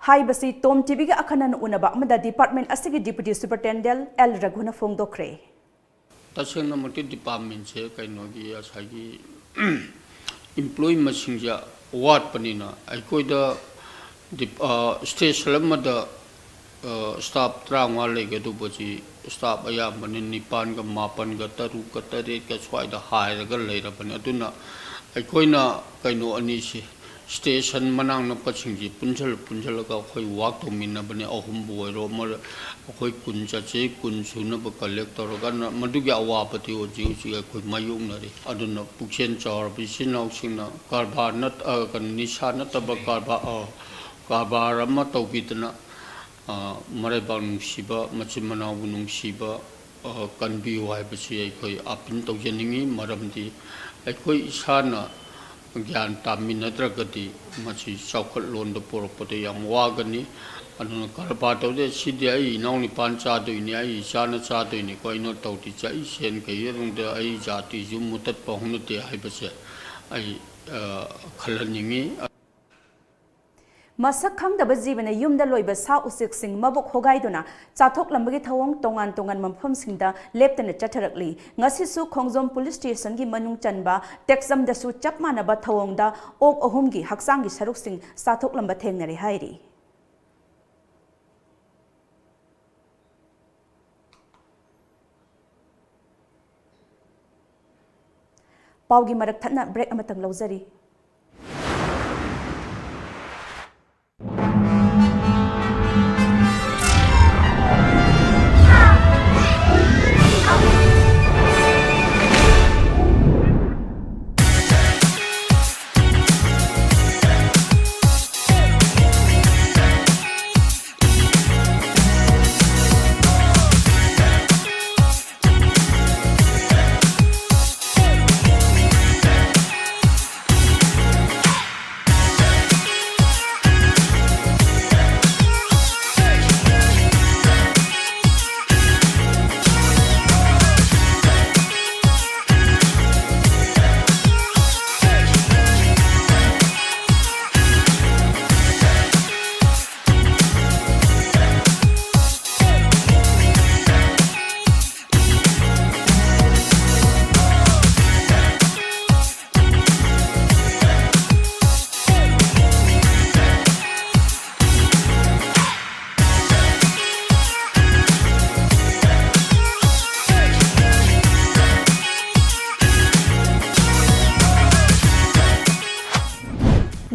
ꯍꯥꯏꯕꯁꯤ ꯇꯣꯝ ꯇꯤꯚꯤꯒ ꯑꯈꯟꯅꯅ ꯎꯅꯕ ꯑꯃꯗ ꯗꯤꯄꯥꯔꯠꯃꯦꯟꯠ ꯑꯁꯤꯒꯤ ꯗꯤꯄ꯭ꯌꯨꯇꯤ ꯁꯨꯄꯔꯤꯟꯇꯦꯟꯗꯦꯟꯠ ꯑꯦꯜ ꯔꯘꯨꯅ ꯐꯣꯡꯗꯣꯛꯈ꯭ꯔꯦ꯫ ꯇꯁꯦꯡꯅꯃꯛꯇꯤ departmentꯁꯦ ꯀꯩꯅꯣꯒꯤ ꯉꯁꯥꯏꯒꯤ employee ꯃꯁꯤꯡꯁꯦ ꯋꯥꯠꯄꯅꯤꯅ ꯑꯩꯈꯣꯏꯗ ꯗꯤꯞ-, ꯑ, station ꯑꯃꯗ, ꯑ, staff ꯇꯔꯥꯃꯉꯥ ꯂꯩꯒꯗꯧꯕꯁꯤ staff ꯑꯌꯥꯝꯕꯅ ꯅꯤꯄꯥꯟꯒ, ꯃꯥꯄꯟꯒ, ꯇꯔꯨꯛꯀ, ꯇꯔꯦꯠꯀ ꯁ꯭ꯋꯥꯏꯗ ꯍꯥꯏꯔꯒ ꯂꯩꯔꯕꯅꯤ꯫ ꯑꯗꯨꯅ ꯑꯩꯈꯣꯏꯅ ꯀꯩꯅꯣ ꯑꯅꯤꯁꯤ, station ꯃꯅꯥꯛ ꯅꯛꯄꯁꯤꯡꯁꯤ ꯄꯨꯟꯁꯤꯜ-, ꯄꯨꯟꯁꯤꯜꯂꯒ ꯑꯩꯈꯣꯏ work ꯇꯧꯃꯤꯟꯅꯕꯅꯤ꯫ ꯑꯍꯨꯝꯕꯨ ꯑꯣꯏꯔꯣ, ꯑꯃ-, ꯑꯩꯈꯣꯏ ꯀꯨꯟ ꯆꯠꯁꯤ, ꯀꯨꯟ ꯁꯨꯅꯕ collect ꯇꯧꯔꯒ ꯅ-, ꯃꯗꯨꯒꯤ ꯑꯋꯥꯕꯗꯤ ꯍꯧꯖꯤꯛ ꯍꯧꯖꯤꯛ ꯑꯩꯈꯣꯏ ꯃꯥꯌꯣꯛꯅꯔꯤ꯫ ꯑꯗꯨꯅ ꯄꯨꯛꯆꯦꯜ ꯆꯥꯎꯔꯕ ꯏꯆꯤꯟ ꯏꯅꯥꯎꯁꯤꯡꯅ ꯀꯔꯕꯥꯔ ꯅꯠ-, ꯑ, ꯀꯩꯅꯣ, ꯅꯤꯁꯥ ꯅꯠꯇꯕ ꯀꯔꯕꯥꯔ, ꯑ, ꯀꯔꯕꯥꯔ ꯑꯃ ꯇꯧꯕꯤꯗꯅ, ꯑ, ꯃꯔꯩꯕꯥꯛ ꯅꯨꯡꯁꯤꯕ, ꯃꯆꯤꯟ ꯃꯅꯥꯎꯕꯨ ꯅꯨꯡꯁꯤꯕ, ꯑ, ꯀꯟꯕꯤꯌꯨ ꯍꯥꯏꯕꯁꯤ ꯑꯩꯈꯣꯏ appeal ꯇꯧꯖꯅꯤꯡꯏ꯫ ꯃꯔꯝꯗꯤ ꯑꯩꯈꯣꯏ ꯏꯁꯥꯅ ꯒ꯭ꯌꯥꯟ ꯇꯥꯃꯤꯟꯅꯗ꯭ꯔꯒꯗꯤ ꯃꯁꯤ ꯆꯥꯎꯈꯠꯂꯣꯟꯗ ꯄꯨꯔꯛꯄꯗ ꯌꯥꯝ ꯋꯥꯒꯅꯤ꯫ ꯑꯗꯨꯅ ꯀꯔꯕꯥꯔ ꯇꯧꯗꯦ, ꯁꯤꯗꯤ ꯑꯩ ꯏꯅꯥꯎ ꯅꯤꯄꯥꯅ ꯆꯥꯗꯣꯏꯅꯤ, ꯑꯩ ꯏꯆꯥꯅ ꯆꯥꯗꯣꯏꯅꯤꯀꯣ, ꯑꯩꯅ ꯇꯧꯗ꯭ꯔꯤꯁꯦ, ꯑꯩ ꯁꯦꯟ ꯀꯩ ꯑꯗꯨꯝꯗ ꯑꯩ ꯖꯥꯇꯤꯁꯨ ꯃꯨꯠꯇꯠꯄ ꯍꯧꯅꯗꯦ ꯍꯥꯏꯕꯁꯦ ꯑꯩ, ꯑ, ꯈꯜꯍꯟꯅꯤꯡꯏ꯫ ꯃꯁꯛ ꯈꯪꯗꯕ ꯖꯤꯕꯅ ꯌꯨꯝꯗ ꯂꯣꯏꯕ ꯁꯥ ꯎꯆꯦꯛꯁꯤꯡ ꯃꯕꯨꯛ ꯍꯣꯒꯥꯏꯗꯨꯅ ꯆꯥꯊꯣꯛꯂꯝꯕꯒꯤ ꯊꯧꯑꯣꯡ ꯇꯣꯉꯥꯟ ꯇꯣꯉꯥꯟꯕ ꯃꯐꯝꯁꯤꯡꯗ ꯂꯦꯞꯇꯅ ꯆꯠꯊꯔꯛꯂꯤ꯫ ꯉꯁꯤꯁꯨ ꯈꯣꯡꯖꯣꯝ police stationꯒꯤ ꯃꯅꯨꯡ ꯆꯟꯕ ꯇꯦꯛꯆꯝꯗꯁꯨ ꯆꯞ ꯃꯥꯟꯅꯕ ꯊꯧꯑꯣꯡꯗ ꯑꯣꯛ ꯑꯍꯨꯝꯒꯤ ꯍꯛꯆꯥꯡꯒꯤ ꯁꯔꯨꯛꯁꯤꯡ ꯆꯥꯊꯣꯛꯂꯝꯕ ꯊꯦꯡꯅꯔꯦ ꯍꯥꯏꯔꯤ꯫ ꯄꯥꯎꯒꯤ ꯃꯔꯛ ꯊꯠꯅ break ꯑꯃꯇꯪ ꯂꯧꯖꯔꯤ꯫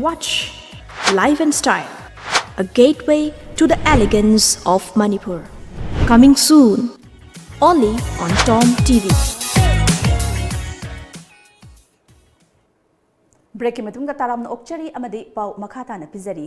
Watch Life and Style, a gateway to the elegance of Manipur. Coming soon, only on Tom T V. Breakꯀꯤ ꯃꯇꯨꯡꯗ ꯇꯔꯥꯝꯅ ꯑꯣꯛꯆꯔꯤ ꯑꯃꯗꯤ ꯄꯥꯎ ꯃꯈꯥ ꯇꯥꯅ ꯄꯤꯖꯔꯤ꯫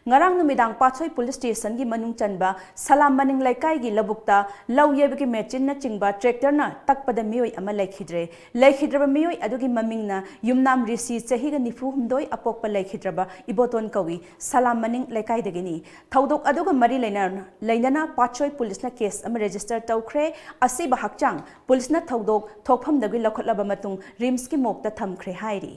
ꯉꯔꯥꯡ ꯅꯨꯃꯤꯗꯥꯡ ꯄꯥꯠꯁꯣꯏ ꯄꯨꯂꯤꯁ ꯁ꯭ꯇꯦꯁꯟꯒꯤ ꯃꯅꯨꯡ ꯆꯟꯕ ꯁꯂꯥꯝ ꯃꯅꯤꯡ ꯂꯩꯀꯥꯏꯒꯤ ꯂꯧꯕꯨꯛꯇ ꯂꯧ ꯌꯩꯕꯒꯤ ꯃꯦꯆꯤꯟꯅꯆꯤꯡꯕ ꯇ꯭ꯔꯦꯛꯇꯔꯅ ꯇꯛꯄꯗ ꯃꯤꯑꯣꯏ ꯑꯃ ꯂꯩꯈꯤꯗ꯭ꯔꯦ꯫ ꯂꯩꯈꯤꯗ꯭ꯔꯕ ꯃꯤꯑꯣꯏ ꯑꯗꯨꯒꯤ ꯃꯃꯤꯡꯅ ꯌꯨꯝꯅꯥꯝ ꯔꯤꯁꯤ, ꯆꯍꯤꯒ ꯅꯤꯐꯨ ꯍꯨꯝꯗꯣꯏ, ꯑꯄꯣꯛꯄ ꯂꯩꯈꯤꯗ꯭ꯔꯕ ꯏꯕꯣꯇꯣꯟ ꯀꯧꯏ, ꯁꯂꯥꯝ ꯃꯅꯤꯡ ꯂꯩꯀꯥꯏꯗꯒꯤꯅꯤ꯫ ꯊꯧꯗꯣꯛ ꯑꯗꯨꯒ ꯃꯔꯤ ꯂꯩꯅ-, ꯂꯩꯅꯅ ꯄꯥꯠꯁꯣꯏ ꯄꯨꯂꯤꯁꯅ ꯀꯦꯁ ꯑꯃ ꯔꯦꯖꯤꯁꯇꯔ ꯇꯧꯈ꯭ꯔꯦ꯫ ꯑꯁꯤꯕ ꯍꯛꯆꯥꯡ ꯄꯨꯂꯤꯁꯅ ꯊꯧꯗꯣꯛ ꯊꯣꯛꯐꯝꯗꯒꯤ ꯂꯧꯈꯠꯂꯕ ꯃꯇꯨꯡ ꯔꯤꯝꯁꯀꯤ ꯃꯣꯔꯒꯇ ꯊꯝꯈ꯭ꯔꯦ ꯍꯥꯏꯔꯤ꯫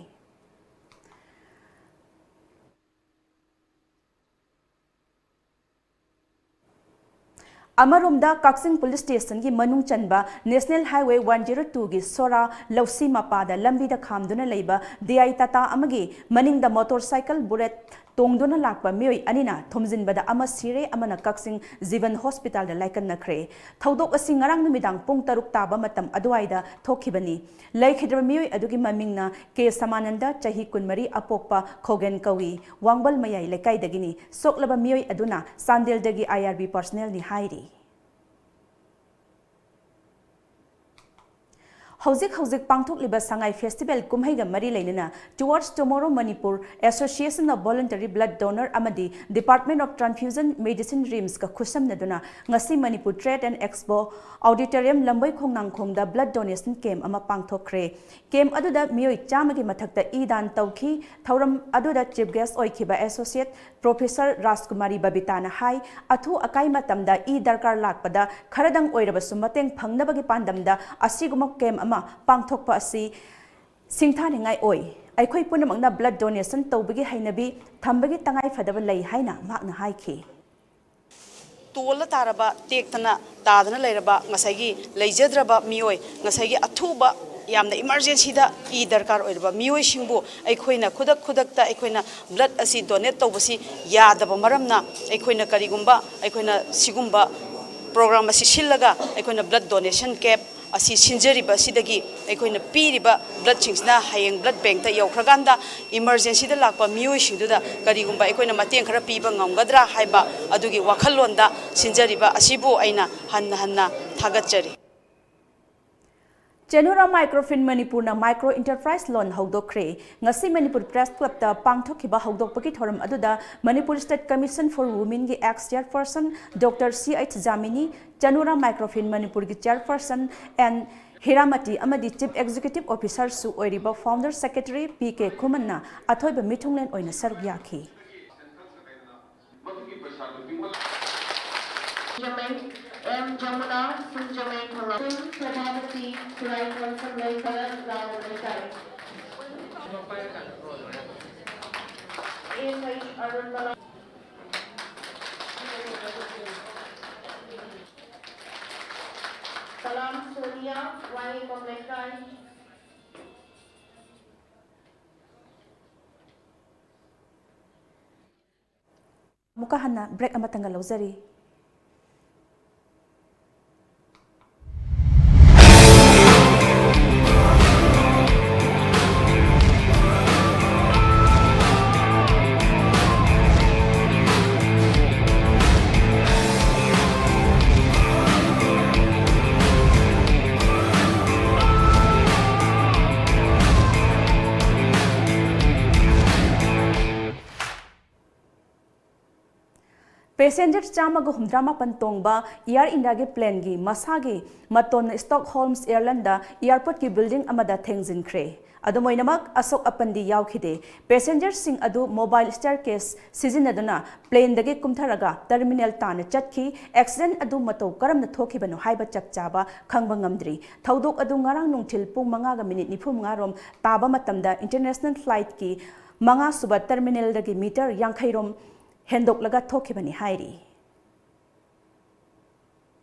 ꯑꯃꯔꯣꯝꯗ, ꯀꯛꯆꯤꯡ ꯄꯨꯂꯤꯁ ꯁ꯭ꯇꯦꯁꯟꯒꯤ ꯃꯅꯨꯡ ꯆꯟꯕ ꯅꯦꯁꯅꯦꯜ ꯍꯥꯏꯋꯦ ꯋꯥꯟ ꯖꯤꯔꯣ ꯇꯨꯒꯤ ꯁꯣꯔꯥ ꯂꯧꯁꯤ ꯃꯄꯥꯗ ꯂꯝꯕꯤꯗ ꯈꯥꯝꯗꯨꯅ ꯂꯩꯕ ꯗꯤ ꯑꯥꯏ ꯇꯥꯇꯥ ꯑꯃꯒꯤ ꯃꯅꯤꯡꯗ ꯃꯣꯇꯣꯔ ꯁꯥꯏꯀꯜ ꯕꯨꯂꯦꯠ ꯇꯣꯡꯗꯨꯅ ꯂꯥꯛꯄ ꯃꯤꯑꯣꯏ ꯑꯅꯤꯅ ꯊꯣꯝꯖꯤꯟꯕꯗ ꯑꯃ ꯁꯤꯔꯦ, ꯑꯃꯅ ꯀꯛꯆꯤꯡ ꯖꯤꯕꯟ ꯍꯣꯁꯄꯤꯇꯥꯜꯗ ꯂꯥꯏꯀꯠꯅꯈ꯭ꯔꯦ꯫ ꯊꯧꯗꯣꯛ ꯑꯁꯤ ꯉꯔꯥꯡ ꯅꯨꯃꯤꯗꯥꯡ ꯄꯨꯡ ꯇꯔꯨꯛ ꯇꯥꯕ ꯃꯇꯝ ꯑꯗꯨꯋꯥꯏꯗ ꯊꯣꯛꯈꯤꯕꯅꯤ꯫ ꯂꯩꯈꯤꯗ꯭ꯔꯕ ꯃꯤꯑꯣꯏ ꯑꯗꯨꯒꯤ ꯃꯃꯤꯡꯅ ꯀꯦ ꯁꯃꯥꯅꯟꯗ, ꯆꯍꯤ ꯀꯨꯟꯃꯔꯤ, ꯑꯄꯣꯛꯄ ꯈꯣꯒꯦꯟ ꯀꯧꯏ, ꯋꯥꯡꯕꯜ ꯃꯌꯥꯏ ꯂꯩꯀꯥꯏꯗꯒꯤꯅꯤ꯫ ꯁꯣꯛꯂꯕ ꯃꯤꯑꯣꯏ ꯑꯗꯨꯅ ꯆꯥꯟꯗꯦꯜꯗꯒꯤ ꯑꯥꯏ ꯑꯥꯔ ꯕꯤ ꯄꯔꯁꯅꯦꯜꯅꯤ ꯍꯥꯏꯔꯤ꯫ ꯍꯧꯖꯤꯛ ꯍꯧꯖꯤꯛ ꯄꯥꯡꯊꯣꯛꯂꯤꯕ ꯁꯉꯥꯏ ꯐꯦꯁꯇꯤꯚꯦꯜ ꯀꯨꯝꯍꯩꯒ ꯃꯔꯤ ꯂꯩꯅꯅ Towards Tomorrow Manipur Association of Voluntary Blood Donor ꯑꯃꯗꯤ Department of Transfusion Medicine, ꯔꯤꯝꯁꯀ ꯈꯨꯠꯁꯝꯅꯗꯨꯅ ꯉꯁꯤ Manipur Trade and Expo Auditorium, ꯂꯝꯕꯣꯏ ꯈꯣꯡꯅꯥꯡꯈꯣꯡꯗ blood donation camp ꯑꯃ ꯄꯥꯡꯊꯣꯛꯈ꯭ꯔꯦ꯫ ꯀꯦꯝꯞ ꯑꯗꯨꯗ ꯃꯤꯑꯣꯏ ꯆꯥꯝꯃꯒꯤ ꯃꯊꯛꯇ ꯏ ꯗꯥꯟ ꯇꯧꯈꯤ꯫ ꯊꯧꯔꯝ ꯑꯗꯨꯗ ꯆꯤꯐ ꯒꯦꯁ ꯑꯣꯏꯈꯤꯕ ꯑꯦꯁꯣꯁꯤꯌꯦꯠ ꯄ꯭ꯔꯣꯐꯦꯁꯔ ꯔꯥꯖꯀꯨꯃꯥꯔꯤ ꯕꯕꯤꯇꯥꯅ ꯍꯥꯏ, ꯑꯊꯨ ꯑꯀꯥꯏ ꯃꯇꯝꯗ ꯏ ꯗꯔꯀꯥꯔ ꯂꯥꯛꯄꯗ ꯈꯔꯗꯪ ꯑꯣꯏꯔꯕꯁꯨ ꯃꯇꯦꯡ ꯐꯪꯅꯕꯒꯤ ꯄꯥꯟꯗꯝꯗ ꯑꯁꯤꯒꯨꯝꯕ ꯀꯦꯝꯞ ꯑꯃ ꯄꯥꯡꯊꯣꯛꯄ ꯑꯁꯤ ꯁꯤꯡꯊꯥꯅꯤꯡꯉꯥꯏ ꯑꯣꯏ꯫ ꯑꯩꯈꯣꯏ ꯄꯨꯝꯅꯃꯛꯅ blood donation ꯇꯧꯕꯒꯤ ꯍꯩꯅꯕꯤ ꯊꯝꯕꯒꯤ ꯇꯉꯥꯏ ꯐꯗꯕ ꯂꯩ ꯍꯥꯏꯅ ꯃꯍꯥꯛꯅ ꯍꯥꯏꯈꯤ꯫ ꯇꯣꯜꯂ ꯇꯥꯔꯕ, ꯇꯦꯛꯇꯅ ꯇꯥꯗꯅ ꯂꯩꯔꯕ, ꯉꯁꯥꯏꯒꯤ ꯂꯩꯖꯗ꯭ꯔꯕ ꯃꯤꯑꯣꯏ, ꯉꯁꯥꯏꯒꯤ ꯑꯊꯨꯕ, ꯌꯥꯝꯅ ꯏꯃꯥꯔꯖꯦꯟꯁꯤꯗ ꯏ ꯗꯔꯀꯥꯔ ꯑꯣꯏꯔꯕ ꯃꯤꯑꯣꯏꯁꯤꯡꯕꯨ ꯑꯩꯈꯣꯏꯅ ꯈꯨꯗꯛ ꯈꯨꯗꯛꯇ ꯑꯩꯈꯣꯏꯅ blood ꯑꯁꯤ donate ꯇꯧꯕꯁꯤ ꯌꯥꯗꯕ ꯃꯔꯝꯅ, ꯑꯩꯈꯣꯏꯅ ꯀꯔꯤꯒꯨꯝꯕ ꯑꯩꯈꯣꯏꯅ ꯁꯤꯒꯨꯝꯕ program ꯑꯁꯤ ꯁꯤꯜꯂꯒ ꯑꯩꯈꯣꯏꯅ blood donation camp ꯑꯁꯤ ꯁꯤꯟꯖꯔꯤꯕ ꯑꯁꯤꯗꯒꯤ ꯑꯩꯈꯣꯏꯅ ꯄꯤꯔꯤꯕ bloodꯁꯤꯡꯁꯤꯅ ꯍꯌꯦꯡ blood bankꯇ ꯌꯧꯈ꯭ꯔꯀꯥꯟꯗ emergencyꯗ ꯂꯥꯛꯄ ꯃꯤꯑꯣꯏꯁꯤꯡꯗꯨꯗ ꯀꯔꯤꯒꯨꯝꯕ ꯑꯩꯈꯣꯏꯅ ꯃꯇꯦꯡ ꯈꯔ ꯄꯤꯕ ꯉꯝꯒꯗ꯭ꯔꯥ ꯍꯥꯏꯕ ꯑꯗꯨꯒꯤ ꯋꯥꯈꯜꯂꯣꯟꯗ ꯁꯤꯟꯖꯔꯤꯕ ꯑꯁꯤꯕꯨ ꯑꯩꯅ ꯍꯟꯅ ꯍꯟꯅ ꯊꯥꯒꯠꯆꯔꯤ꯫ ꯆꯅꯨꯔꯥ ꯃꯥꯏꯀ꯭ꯔꯣꯐꯤꯟ ꯃꯅꯤꯄꯨꯔꯅ micro enterprise launch ꯍꯧꯗꯣꯛꯈ꯭ꯔꯦ꯫ ꯉꯁꯤ ꯃꯅꯤꯄꯨꯔ Press Clubꯇ ꯄꯥꯡꯊꯣꯛꯈꯤꯕ ꯍꯧꯗꯣꯛꯄꯒꯤ ꯊꯧꯔꯝ ꯑꯗꯨꯗ Manipur State Commission for Womenꯒꯤ ex chairperson Doctor C H Jamini, ꯆꯅꯨꯔꯥ ꯃꯥꯏꯀ꯭ꯔꯣꯐꯤꯟ ꯃꯅꯤꯄꯨꯔꯒꯤ chairperson N ꯍꯤꯔꯥꯃꯇꯤ ꯑꯃꯗꯤ Chief Executive Officerꯁꯨ ꯑꯣꯏꯔꯤꯕ founder secretary P K ꯈꯨꯃꯟꯅ ꯑꯊꯣꯏꯕ ꯃꯤꯊꯨꯡꯂꯦꯟ ꯑꯣꯏꯅ ꯁꯔꯨꯛ ꯌꯥꯈꯤ꯫ M Jamuna, Sum Jamei Thala, Sum Prabhavati, Kurai Kalsam Leikar, Rao Leikai. H Arun Mala. Salam Sonia, Y Komlekai. ꯑꯃꯨꯛꯀ ꯍꯟꯅ break ꯑꯃꯇꯪꯒ ꯂꯧꯖꯔꯤ꯫ Passenger ꯆꯥꯝꯃꯒ ꯍꯨꯝꯗ꯭ꯔꯥ ꯃꯥꯄꯟ ꯇꯣꯡꯕ Air Indiaꯒꯤ planeꯒꯤ ꯃꯁꯥꯒꯤ ꯃꯇꯣꯟꯅ Stockholm's airlineꯗ airportꯀꯤ building ꯑꯃꯗ ꯊꯦꯡꯖꯤꯟꯈ꯭ꯔꯦ꯫ ꯑꯗꯨꯝ ꯑꯣꯏꯅꯃꯛ ꯑꯁꯣꯛ ꯑꯄꯟꯗꯤ ꯌꯥꯎꯈꯤꯗꯦ꯫ Passengerꯁꯤꯡ ꯑꯗꯨ mobile staircase ꯁꯤꯖꯤꯟꯅꯗꯨꯅ planeꯗꯒꯤ ꯀꯨꯝꯊꯔꯒ terminal ꯇꯥꯟꯅ ꯆꯠꯈꯤ꯫ Accident ꯑꯗꯨ ꯃꯇꯧ ꯀꯔꯝꯅ ꯊꯣꯛꯈꯤꯕꯅꯣ ꯍꯥꯏꯕ ꯆꯞ ꯆꯥꯕ ꯈꯪꯕ ꯉꯝꯗ꯭ꯔꯤ꯫ ꯊꯧꯗꯣꯛ ꯑꯗꯨ ꯉꯔꯥꯡ ꯅꯨꯡꯊꯤꯜ ꯄꯨꯡ ꯃꯉꯥꯒ minute ꯅꯤꯐꯨ ꯃꯉꯥ ꯔꯣꯝ ꯇꯥꯕ ꯃꯇꯝꯗ international flightꯀꯤ ꯃꯉꯥ ꯁꯨꯕ terminalꯗꯒꯤ meter ꯌꯥꯡꯈꯩ ꯔꯣꯝ ꯍꯦꯟꯗꯣꯛꯂꯒ ꯊꯣꯛꯈꯤꯕꯅꯤ ꯍꯥꯏꯔꯤ꯫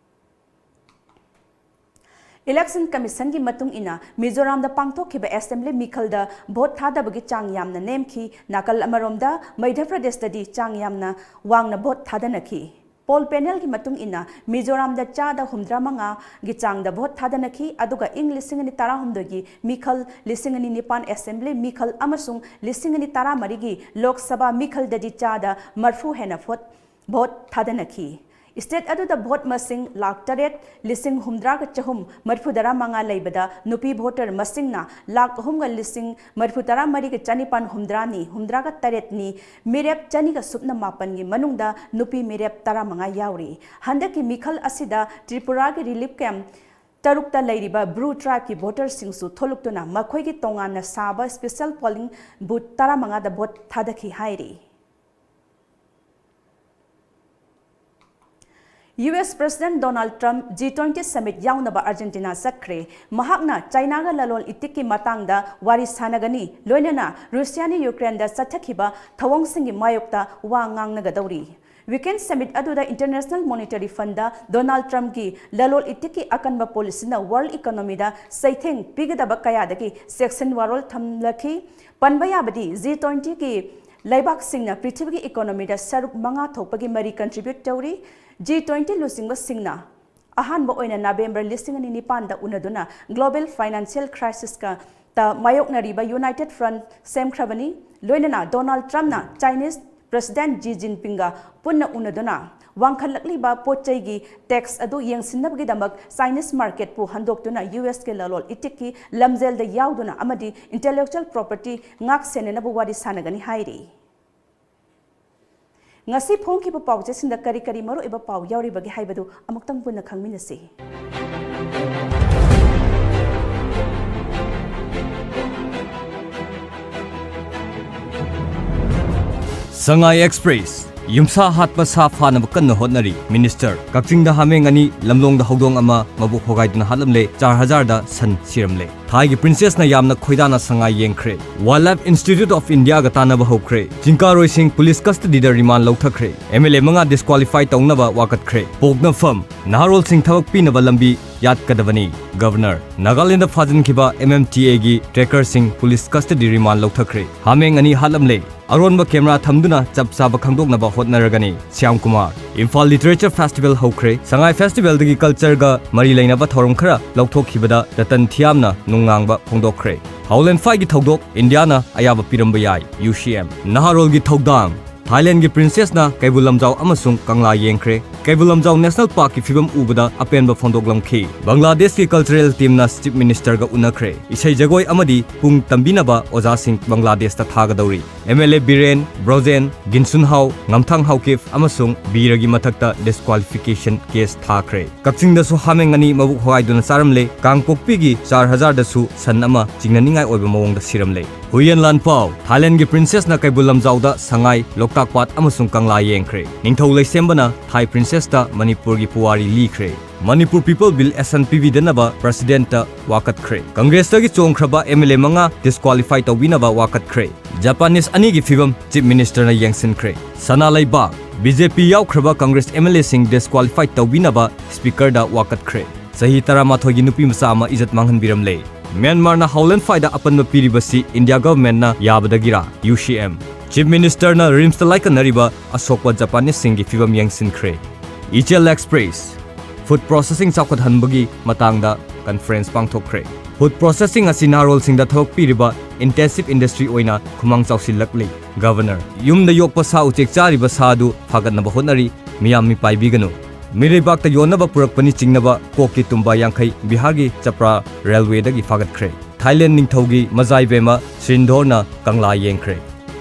Election Commissionꯒꯤ ꯃꯇꯨꯡ ꯏꯟꯅ ꯃꯤꯖꯣꯔꯥꯝꯗ ꯄꯥꯡꯊꯣꯛꯈꯤꯕ assembly ꯃꯤꯈꯜꯗ vote ꯊꯥꯗꯕꯒꯤ ꯆꯥꯡ ꯌꯥꯝꯅ ꯅꯦꯝꯈꯤ꯫ ꯅꯥꯀꯜ ꯑꯃꯔꯣꯝꯗ ꯃꯙ꯭ꯌ ꯄ꯭ꯔꯗꯦꯁꯇꯗꯤ ꯆꯥꯡ ꯌꯥꯝꯅ ꯋꯥꯡꯅ vote ꯊꯥꯗꯅꯈꯤ꯫ Poll panelꯒꯤ ꯃꯇꯨꯡ ꯏꯟꯅ ꯃꯤꯖꯣꯔꯥꯝꯗ ꯆꯥꯗ ꯍꯨꯝꯗ꯭ꯔꯥ ꯃꯉꯥꯒꯤ ꯆꯥꯡꯗ ꯚꯣꯠ ꯊꯥꯗꯅꯈꯤ, ꯑꯗꯨꯒ ꯏꯪ ꯂꯤꯁꯤꯡ ꯑꯅꯤ ꯇꯔꯥꯍꯨꯝꯗꯣꯏꯒꯤ ꯃꯤꯈꯜ, ꯂꯤꯁꯤꯡ ꯑꯅꯤ ꯅꯤꯄꯥꯟ assembly ꯃꯤꯈꯜ ꯑꯃꯁꯨꯡ ꯂꯤꯁꯤꯡ ꯑꯅꯤ ꯇꯔꯥꯃꯔꯤꯒꯤ ꯂꯣꯛ ꯁꯚꯥ ꯃꯤꯈꯜꯗꯗꯤ ꯆꯥꯗ ꯃꯔꯐꯨ ꯍꯦꯟꯅ ꯚꯣꯠ, ꯚꯣꯠ ꯊꯥꯗꯅꯈꯤ꯫ State ꯑꯗꯨꯗ ꯚꯣꯠ ꯃꯁꯤꯡ ꯂꯥꯈ ꯇꯔꯦꯠ, ꯂꯤꯁꯤꯡ ꯍꯨꯝꯗ꯭ꯔꯥꯒ ꯆꯍꯨꯝ ꯃꯔꯐꯨꯇꯔꯥ ꯃꯉꯥ ꯂꯩꯕꯗ ꯅꯨꯄꯤ voter ꯃꯁꯤꯡꯅ ꯂꯥꯈ ꯑꯍꯨꯝꯒ ꯂꯤꯁꯤꯡ ꯃꯔꯐꯨꯇꯔꯥ ꯃꯔꯤꯒ ꯆꯅꯤꯄꯥꯟ ꯍꯨꯝꯗ꯭ꯔꯥꯅꯤ, ꯍꯨꯝꯗ꯭ꯔꯥꯒ ꯇꯔꯦꯠꯅꯤ, ꯃꯤꯔꯦꯞ ꯆꯅꯤꯒ ꯁꯨꯞꯅ ꯃꯥꯄꯟꯒꯤ ꯃꯅꯨꯡꯗ ꯅꯨꯄꯤ ꯃꯤꯔꯦꯞ ꯇꯔꯥꯃꯉꯥ ꯌꯥꯎꯔꯤ꯫ ꯍꯟꯗꯛꯀꯤ ꯃꯤꯈꯜ ꯑꯁꯤꯗ ꯇ꯭ꯔꯤꯄꯨꯔꯥꯒꯤ relief camp ꯇꯔꯨꯛꯇ ꯂꯩꯔꯤꯕ Bru tribeꯀꯤ voterꯁꯤꯡꯁꯨ ꯊꯣꯛꯂꯛꯇꯨꯅ ꯃꯈꯣꯏꯒꯤ ꯇꯣꯉꯥꯟꯅ ꯁꯥꯕ special polling booth ꯇꯔꯥꯃꯉꯥꯗ ꯚꯣꯠ ꯊꯥꯗꯈꯤ ꯍꯥꯏꯔꯤ꯫ U S President Donald Trump G twenty summit ꯌꯥꯎꯅꯕ ꯑꯥꯔꯖꯦꯟꯇꯤꯅꯥ ꯆꯠꯈ꯭ꯔꯦ꯫ ꯃꯍꯥꯛꯅ ꯆꯥꯏꯅꯥꯒ ꯂꯂꯣꯟ ꯏꯇꯤꯛꯀꯤ ꯃꯇꯥꯡꯗ ꯋꯥꯔꯤ ꯁꯥꯟꯅꯒꯅꯤ, ꯂꯣꯏꯅꯅ ꯔꯨꯁꯤꯌꯥꯅ ꯌꯨꯀ꯭ꯔꯦꯟꯗ ꯆꯠꯊꯈꯤꯕ ꯊꯧꯑꯣꯡꯁꯤꯡꯒꯤ ꯃꯥꯌꯣꯛꯇ ꯋꯥ ꯉꯥꯡꯅꯒꯗꯧꯔꯤ꯫ Weekend summit ꯑꯗꯨꯗ International Monetary Fundꯗ Donald Trumpꯀꯤ ꯂꯂꯣꯟ ꯏꯇꯤꯛꯀꯤ ꯑꯀꯟꯕ policyꯅ world economyꯗ ꯆꯩꯊꯦꯡ ꯄꯤꯒꯗꯕ ꯀꯌꯥꯗꯒꯤ ꯆꯦꯛꯁꯤꯟ ꯋꯥꯔꯣꯜ ꯊꯝꯂꯛꯈꯤ꯫ ꯄꯟꯕ ꯌꯥꯕꯗꯤ G twentyꯒꯤ ꯂꯩꯕꯥꯛꯁꯤꯡꯅ ꯄ꯭ꯔꯤꯊꯤꯕꯤꯒꯤ economyꯗ ꯁꯔꯨꯛ ꯃꯉꯥ ꯊꯣꯛꯄꯒꯤ ꯃꯔꯤ contribute ꯇꯧꯔꯤ꯫ G twenty ꯂꯨꯆꯤꯡꯕꯁꯤꯡꯅ ꯑꯍꯥꯟꯕ ꯑꯣꯏꯅ ꯅꯕꯦꯝꯕꯔ ꯂꯤꯁꯤꯡ ꯑꯅꯤ ꯅꯤꯄꯥꯟꯗ ꯎꯅꯗꯨꯅ global financial crisisꯀ ꯇ ꯃꯥꯌꯣꯛꯅꯔꯤꯕ united front ꯁꯦꯝꯈ꯭ꯔꯕꯅꯤ꯫ ꯂꯣꯏꯅꯅ Donald Trumpꯅ Chinese President Xi Jinpingꯒ ꯄꯨꯟꯅ ꯎꯅꯗꯨꯅ ꯋꯥꯡꯈꯠꯂꯛꯂꯤꯕ ꯄꯣꯠ ꯆꯩꯒꯤ tax ꯑꯗꯨ ꯌꯦꯡꯁꯤꯟꯅꯕꯒꯤꯗꯃꯛ Chinese marketꯄꯨ ꯍꯟꯗꯣꯛꯇꯨꯅ U Sꯀꯤ ꯂꯂꯣꯟ ꯏꯇꯤꯛꯀꯤ ꯂꯝꯖꯦꯜꯗ ꯌꯥꯎꯗꯨꯅ ꯑꯃꯗꯤ intellectual property ꯉꯥꯛ ꯁꯦꯟꯅꯅꯕ ꯋꯥꯔꯤ ꯁꯥꯟꯅꯒꯅꯤ ꯍꯥꯏꯔꯤ꯫ ꯉꯁꯤ ꯐꯣꯡꯈꯤꯕ ꯄꯥꯎꯆꯦꯁꯤꯡꯗ ꯀꯔꯤ ꯀꯔꯤ ꯃꯔꯨꯑꯣꯏꯕ ꯄꯥꯎ ꯌꯥꯎꯔꯤꯕꯒꯦ ꯍꯥꯏꯕꯗꯨ ꯑꯃꯨꯛꯇꯪ ꯄꯨꯟꯅ ꯈꯪꯃꯤꯟꯅꯁꯤ꯫ ꯁꯉꯥꯏ ꯑꯦꯛꯁꯄ꯭ꯔꯦꯁ, ꯌꯨꯝꯁꯥ ꯍꯥꯠꯄ ꯁꯥ ꯐꯥꯅꯕ ꯀꯟꯅ ꯍꯣꯠꯅꯔꯤ꯫ ꯃꯤꯅꯤꯁꯇꯔ, ꯀꯛꯆꯤꯡꯗ ꯍꯥꯃꯦꯡ ꯑꯅꯤ, ꯂꯝꯂꯣꯡꯗ ꯍꯧꯗꯣꯡ ꯑꯃ ꯃꯕꯨꯛ ꯍꯣꯒꯥꯏꯗꯨꯅ ꯍꯥꯠꯂꯝꯂꯦ꯫ ꯆꯥꯔ ꯍꯖꯥꯔꯗ ꯁꯟ ꯁꯤꯔꯝꯂꯦ꯫ ꯊꯥꯏꯒꯤ ꯄ꯭ꯔꯤꯟꯁꯦꯁꯅ ꯌꯥꯝꯅ ꯈꯣꯏꯗꯥꯅ ꯁꯉꯥꯏ ꯌꯦꯡꯈ꯭ꯔꯦ꯫ Wildlife Institute of Indiaꯒ ꯇꯥꯟꯅꯕ ꯍꯧꯈ꯭ꯔꯦ꯫ ꯆꯤꯡꯀꯥꯔꯣꯏꯁꯤꯡ ꯄꯨꯂꯤꯁ ꯀꯁꯇꯗꯤꯗ ꯔꯤꯃꯥꯟ ꯂꯧꯊꯈ꯭ꯔꯦ꯫ M L A ꯃꯉꯥ disqualify ꯇꯧꯅꯕ ꯋꯥꯀꯠꯈ꯭ꯔꯦ꯫ ꯄꯣꯛꯅꯐꯝ, ꯅꯍꯥꯔꯣꯜꯁꯤꯡ ꯊꯕꯛ ꯄꯤꯅꯕ ꯂꯝꯕꯤ ꯌꯥꯠꯀꯗꯕꯅꯤ꯫ ꯒꯕꯔꯅꯔ, ꯅꯥꯒꯥꯂꯦꯟꯗ ꯐꯥꯖꯤꯟꯈꯤꯕ M M T Aꯒꯤ trackerꯁꯤꯡ ꯄꯨꯂꯤꯁ ꯀꯁꯇꯗꯤ ꯔꯤꯃꯥꯟ ꯂꯧꯊꯈ꯭ꯔꯦ꯫ ꯍꯥꯃꯦꯡ ꯑꯅꯤ ꯍꯥꯠꯂꯝꯂꯦ꯫ ꯑꯔꯣꯟꯕ camera ꯊꯝꯗꯨꯅ ꯆꯞ ꯆꯥꯕ ꯈꯪꯗꯣꯛꯅꯕ ꯍꯣꯠꯅꯔꯒꯅꯤ꯫ ꯁ꯭ꯌꯥꯝ ꯀꯨꯃꯥꯔ꯫ ꯏꯝꯐꯥꯜ Literature Festival ꯍꯧꯈ꯭ꯔꯦ꯫ ꯁꯉꯥꯏ festivalꯗꯒꯤ cultureꯒ ꯃꯔꯤ ꯂꯩꯅꯕ ꯊꯧꯔꯝ ꯈꯔ ꯂꯧꯊꯣꯛꯈꯤꯕꯗ ꯔꯇꯟ ꯊꯤꯌꯥꯝꯅ ꯅꯨꯡꯉꯥꯡꯕ ꯐꯣꯡꯗꯣꯛꯈ꯭ꯔꯦ꯫ ꯍꯥꯎ ꯂꯦꯟꯐꯥꯏꯒꯤ ꯊꯧꯗꯣꯛ ꯏꯟꯗꯤꯌꯥꯅ ꯑꯌꯥꯕ ꯄꯤꯔꯝꯕ ꯌꯥꯏ, ꯌꯨ ꯁꯤ ꯑꯦꯝ꯫ ꯅꯍꯥꯔꯣꯜꯒꯤ ꯊꯧꯗꯥꯡ꯫ ꯊꯥꯏꯂꯦꯟꯒꯤ princessꯅ ꯀꯩꯕꯨꯜ ꯂꯝꯖꯥꯎ ꯑꯃꯁꯨꯡ ꯀꯪꯂꯥ ꯌꯦꯡꯈ꯭ꯔꯦ꯫ ꯀꯩꯕꯨꯜ ꯂꯝꯖꯥꯎ National Parkꯀꯤ ꯐꯤꯕꯝ ꯎꯕꯗ ꯑꯄꯦꯟꯕ ꯐꯣꯡꯗꯣꯛꯂꯝꯈꯤ꯫ ꯕꯪꯒ꯭ꯂꯥꯗꯦꯁꯀꯤ cultural teamꯅ Chief Ministerꯒ ꯎꯅꯈ꯭ꯔꯦ꯫ ꯏꯁꯩ ꯖꯒꯣꯏ ꯑꯃꯗꯤ ꯄꯨꯡ ꯇꯝꯕꯤꯅꯕ ꯑꯣꯖꯥꯁꯤꯡ ꯕꯪꯒ꯭ꯂꯥꯗꯦꯁꯇ ꯊꯥꯒꯗꯧꯔꯤ꯫ ꯑꯦꯝ ꯑꯦꯜ ꯑꯦ ꯕꯤꯔꯦꯟ, ꯕ꯭ꯔꯣꯖꯦꯟ, ꯒꯤꯟꯁꯨꯟꯍꯥꯎ, ꯉꯝꯊꯥꯡ ꯍꯥꯎꯀꯤꯞ ꯑꯃꯁꯨꯡ ꯕꯤꯔꯒꯤ ꯃꯊꯛꯇ disqualification case ꯊꯥꯈ꯭ꯔꯦ꯫ ꯀꯛꯆꯤꯡꯗꯁꯨ ꯍꯥꯃꯦꯡ ꯑꯅꯤ ꯃꯕꯨꯛ ꯍꯣꯒꯥꯏꯗꯨꯅ ꯆꯥꯔꯝꯂꯦ꯫ ꯀꯥꯡꯄꯣꯛꯄꯤꯒꯤ ꯆꯥꯔ ꯍꯖꯥꯔꯗꯁꯨ ꯁꯟ ꯑꯃ ꯆꯤꯡꯅꯅꯤꯡꯉꯥꯏ ꯑꯣꯏꯕ ꯃꯑꯣꯡꯗ ꯁꯤꯔꯝꯂꯦ꯫ ꯍꯨꯏꯌꯦꯟ ꯂꯥꯟꯄꯥꯎ꯫ ꯊꯥꯏꯂꯦꯟꯒꯤ princessꯅ ꯀꯩꯕꯨꯜ ꯂꯝꯖꯥꯎꯗ ꯁꯉꯥꯏ, ꯂꯣꯛꯇꯥꯛ ꯄꯥꯠ ꯑꯃꯁꯨꯡ ꯀꯪꯂꯥ ꯌꯦꯡꯈ꯭ꯔꯦ꯫ ꯅꯤꯡꯊꯧ ꯂꯩꯁꯦꯝꯕꯅ ꯊꯥꯏ princessꯇ ꯃꯅꯤꯄꯨꯔꯒꯤ ꯄꯨꯋꯥꯔꯤ ꯂꯤꯈ꯭ꯔꯦ꯫ ꯃꯅꯤꯄꯨꯔ People Bill action ꯄꯤꯕꯤꯗꯅꯕ presidentꯇ ꯋꯥꯀꯠꯈ꯭ꯔꯦ꯫ ꯀꯪꯒ꯭ꯔꯦꯁꯇꯒꯤ ꯆꯣꯡꯈ꯭ꯔꯕ ꯑꯦꯝ ꯑꯦꯜ ꯑꯦ ꯃꯉꯥ disqualify ꯇꯧꯕꯤꯅꯕ ꯋꯥꯀꯠꯈ꯭ꯔꯦ꯫ Japanese ꯑꯅꯤꯒꯤ ꯐꯤꯕꯝ Chief Ministerꯅ ꯌꯦꯡꯁꯤꯟꯈ꯭ꯔꯦ꯫ ꯁꯅꯥ ꯂꯩꯕꯥꯛ꯫ ꯕꯤ ꯖꯦ ꯄꯤ ꯌꯥꯎꯈ꯭ꯔꯕ ꯀꯪꯒ꯭ꯔꯦꯁ ꯑꯦꯝ ꯑꯦꯜ ꯑꯦꯁꯤꯡ disqualify ꯇꯧꯕꯤꯅꯕ speakerꯗ ꯋꯥꯀꯠꯈ꯭ꯔꯦ꯫ ꯆꯍꯤ ꯇꯔꯥꯃꯥꯊꯣꯏꯒꯤ ꯅꯨꯄꯤ ꯃꯆꯥ ꯑꯃ ꯏꯖꯠ ꯃꯥꯡꯍꯟꯕꯤꯔꯝꯂꯦ꯫ ꯃ꯭ꯌꯥꯟꯃꯥꯔꯅ ꯍꯥꯎ ꯂꯦꯟꯐꯥꯏꯗ ꯑꯄꯟꯕ ꯄꯤꯔꯤꯕꯁꯤ ꯏꯟꯗꯤꯌꯥ governmentꯅ ꯌꯥꯕꯗꯒꯤꯔꯥ? ꯌꯨ ꯁꯤ ꯑꯦꯝ꯫ Chief Ministerꯅ ꯔꯤꯝꯁꯇ ꯂꯥꯏꯀꯠꯅꯔꯤꯕ ꯑꯁꯣꯛꯄ Japaneseꯁꯤꯡꯒꯤ ꯐꯤꯕꯝ ꯌꯦꯡꯁꯤꯟꯈ꯭ꯔꯦ꯫ ꯏꯆꯦꯜ Express꯫ Food processing ꯆꯥꯎꯈꯠꯍꯟꯕꯒꯤ ꯃꯇꯥꯡꯗ conference ꯄꯥꯡꯊꯣꯛꯈ꯭ꯔꯦ꯫ Food processing ꯑꯁꯤ ꯅꯍꯥꯔꯣꯜꯁꯤꯡꯗ ꯊꯕꯛ ꯄꯤꯔꯤꯕ intensive industry ꯑꯣꯏꯅ ꯈꯨꯃꯥꯡ ꯆꯥꯎꯁꯤꯜꯂꯛꯂꯤ꯫ Governor꯫ ꯌꯨꯝꯗ ꯌꯣꯛꯄ ꯁꯥ ꯎꯆꯦꯛ ꯆꯥꯔꯤꯕ ꯁꯥ ꯑꯗꯨ ꯐꯥꯒꯠꯅꯕ ꯍꯣꯠꯅꯔꯤ, ꯃꯤꯌꯥꯝ ꯃꯤꯄꯥꯏꯕꯤꯒꯅꯨ꯫ ꯃꯤꯔꯩꯕꯥꯛꯇ ꯌꯣꯟꯅꯕ ꯄꯨꯔꯛꯄꯅꯤ ꯆꯤꯡꯅꯕ ꯀꯣꯛꯀꯤ ꯇꯨꯝꯕ ꯌꯥꯡꯈꯩ ꯕꯤꯍꯥꯔꯒꯤ ꯆꯄ꯭ꯔꯥ railwayꯗꯒꯤ ꯐꯥꯒꯠꯈ꯭ꯔꯦ꯫ ꯊꯥꯏꯂꯦꯟ ꯅꯤꯡꯊꯧꯒꯤ ꯃꯖꯥꯏꯕꯦꯝꯃ ꯁ꯭ꯔꯤꯟꯙꯣꯔꯅ ꯀꯪꯂꯥ ꯌꯦꯡꯈ꯭ꯔꯦ꯫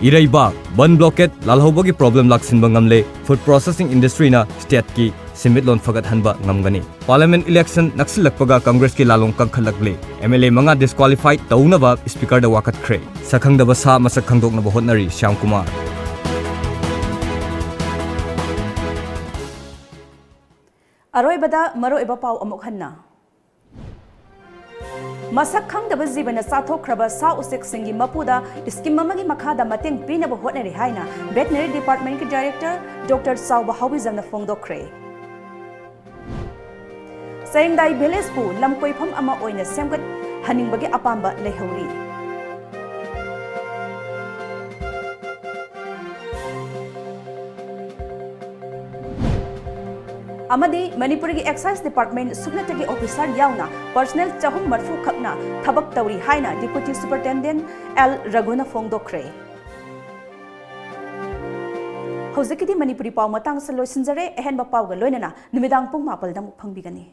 ꯏꯔꯩꯕꯥꯛ꯫ Bandh blockade ꯂꯥꯜꯍꯧꯕꯒꯤ problem ꯂꯥꯛꯁꯤꯟꯕ ꯉꯝꯂꯦ꯫ Food processing industryꯅ stateꯀꯤ ꯁꯦꯟꯃꯤꯠꯂꯣꯟ ꯐꯒꯠꯍꯟꯕ ꯉꯝꯒꯅꯤ꯫ Parliament election ꯅꯛꯁꯤꯜꯂꯛꯄꯒ ꯀꯪꯒ꯭ꯔꯦꯁꯀꯤ ꯂꯥꯂꯣꯡ ꯀꯟꯈꯠꯂꯛꯂꯦ꯫ ꯑꯦꯝ ꯑꯦꯜ ꯑꯦ ꯃꯉꯥ disqualify ꯇꯧꯅꯕ speakerꯗ ꯋꯥꯀꯠꯈ꯭ꯔꯦ꯫ ꯁꯛꯈꯪꯗꯕ ꯁꯥ ꯃꯁꯛ ꯈꯪꯗꯣꯛꯅꯕ ꯍꯣꯠꯅꯔꯤ ꯁ꯭ꯌꯥꯝ ꯀꯨꯃꯥꯔ꯫ ꯑꯔꯣꯏꯕꯗ ꯃꯔꯨꯑꯣꯏꯕ ꯄꯥꯎ ꯑꯃꯨꯛ ꯍꯟꯅ꯫ ꯃꯁꯛ ꯈꯪꯗꯕ ꯖꯤꯕꯅ ꯆꯥꯊꯣꯛꯈ꯭ꯔꯕ ꯁꯥ ꯎꯆꯦꯛꯁꯤꯡꯒꯤ ꯃꯄꯨꯗ scheme ꯑꯃꯒꯤ ꯃꯈꯥꯗ ꯃꯇꯦꯡ ꯄꯤꯅꯕ ꯍꯣꯠꯅꯔꯤ ꯍꯥꯏꯅ Veterinary Departmentꯀꯤ Director Doctor ꯆꯥꯎꯕ ꯍꯥꯎꯕꯤꯖꯝꯅ ꯐꯣꯡꯗꯣꯛꯈ꯭ꯔꯦ꯫ ꯆꯌꯦꯡꯗꯥꯏ villageꯄꯨ ꯂꯝ ꯀꯣꯏꯐꯝ ꯑꯃ ꯑꯣꯏꯅ ꯁꯦꯝꯒꯠꯍꯟꯅꯤꯡꯕꯒꯤ ꯑꯄꯥꯝꯕ ꯂꯩꯍꯧꯔꯤ꯫ ꯑꯃꯗꯤ ꯃꯅꯤꯄꯨꯔꯒꯤ Excise Department ꯁꯨꯞꯅꯇꯒꯤ officer ꯌꯥꯎꯅ personnel ꯆꯍꯨꯝ ꯃꯔꯤꯐꯨ ꯈꯛꯅ ꯊꯕꯛ ꯇꯧꯔꯤ ꯍꯥꯏꯅ Deputy Superintendent ꯑꯦꯜ ꯔꯘꯨꯅ ꯐꯣꯡꯗꯣꯛꯈ꯭ꯔꯦ꯫ ꯍꯧꯖꯤꯛꯀꯤꯗꯤ ꯃꯅꯤꯄꯨꯔꯤ ꯄꯥꯎ ꯃꯇꯥꯡꯁꯦ ꯂꯣꯏꯁꯤꯟꯖꯔꯦ꯫ ꯑꯍꯦꯟꯕ ꯄꯥꯎꯒ ꯂꯣꯏꯅꯅ ꯅꯨꯃꯤꯗꯥꯡ ꯄꯨꯡ ꯃꯥꯄꯜꯗ ꯑꯃꯨꯛ ꯐꯪꯕꯤꯒꯅꯤ꯫